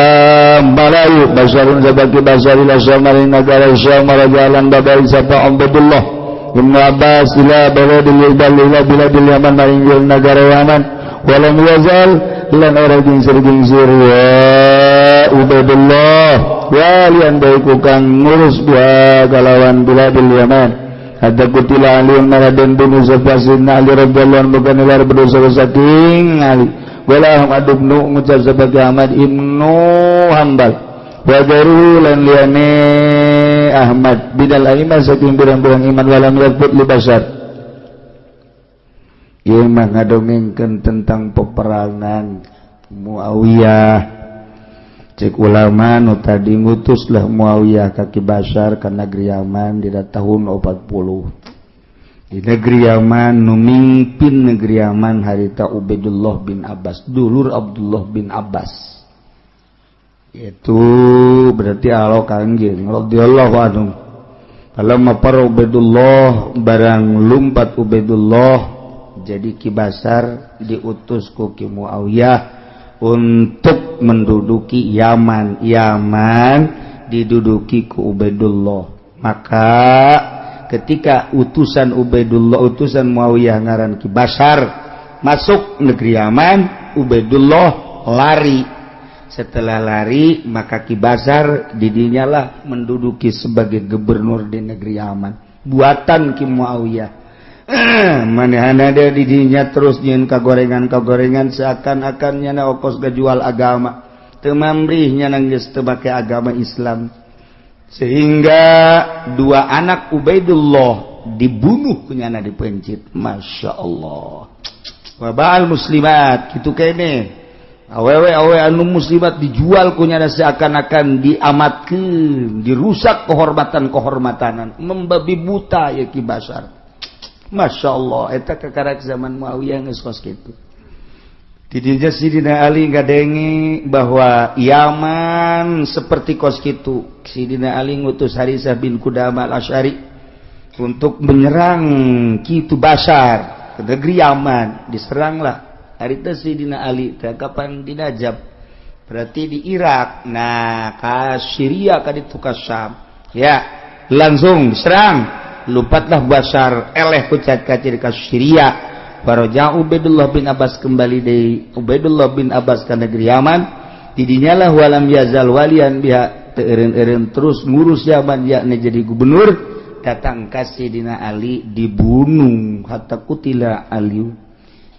malayu Basyarun sabaki Basyar ila Syam maring negara Syam, rajalan babai sapa Ubaidullah Ibnu Abbas ila baladil ila biladil Yaman maring negara Yaman, walam yazal lan ora gingsir-gingsir ya Ubaidullah walian baiku kang ngurus biha kalawan biladil Yaman hatta kutila Ali maraden bin sapa Sayyidina Ali radhiyallahu anhu bukan nilar berdosa saking Ali. Wala Ahmad ibnu ngucap sebagai Ahmad ibnu Hambal wa gairuhu lan liyane Ahmad bidal aimah saking pirang-pirang iman, walam yakbut li Basyar. Ieu mah ngadongengkeun tentang peperangan Muawiyah. Cek ulama nu tadi ngutuslah Muawiyah ka Ki Basyar ka negeri Yaman di tahun 40. Di negeri Yaman nu mimpin negeri Yaman harita Ubaidullah bin Abbas, dulur Abdullah bin Abbas. Itu berarti alo kangjeng radhiyallahu anhu. Falamma para Ubaidullah, barang lumpat Ubaidullah jadi Ki Basyar diutus ku Ki Muawiyah untuk menduduki Yaman. Yaman diduduki ku Ubaidullah. Maka ketika utusan Ubaidullah, utusan Muawiyah ngaran Ki Basyar masuk negeri Yaman, Ubaidullah lari. Setelah lari maka Ki Basyar didinyalah menduduki sebagai gubernur di negeri Yaman buatan Ki Muawiyah. Manehana ada didinya terus nyieun kagorengan-kagorengan seakan-akan nyana okos gajual agama, teu mamrih nyana geus teu make agama Islam, sehingga dua anak Ubaidullah dibunuh ku nyana dipencit. Masya Allah. Wa ba'al muslimat kitu kene awewe awewe anu muslimat dijual ku nyana seakan-akan diamatkeun, dirusak kehormatan-kehormatanan, membabi buta ya Ki Basyar. Masya Allah, eta kakarak zaman Muawiyah geus kos kitu. Di dinya Sidina Ali ngadenge bahwa Yaman seperti kos kitu. Sidina Ali ngutus Harisah bin Qudamah al-Asy'ari untuk menyerang Kitu Basyar ke negeri Yaman. Diseranglah harita Sidina Ali teh kapan di Najab, berarti di Irak. Nah, ka Syria ka ditu ka Syam. Ya, langsung serang. Lupatlah Basyar eleh pucat kacir ka Syria. Faraja Ubaidullah bin Abbas, kembali dari Ubaidullah bin Abbas ke negeri Yaman. Didinyalah walam yazal walian biha, teu eureun-eureun terus ngurus Yaman yakni jadi gubernur. Datang ka Sidina Ali dibunuh hatta kutila Ali.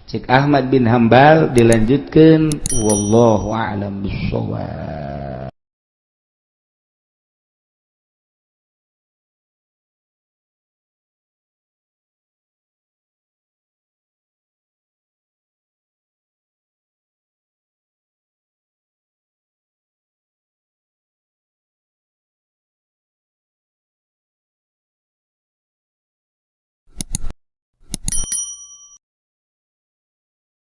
Cek Ahmad bin Hambal dilanjutkan, wallahu a'lam bissawab.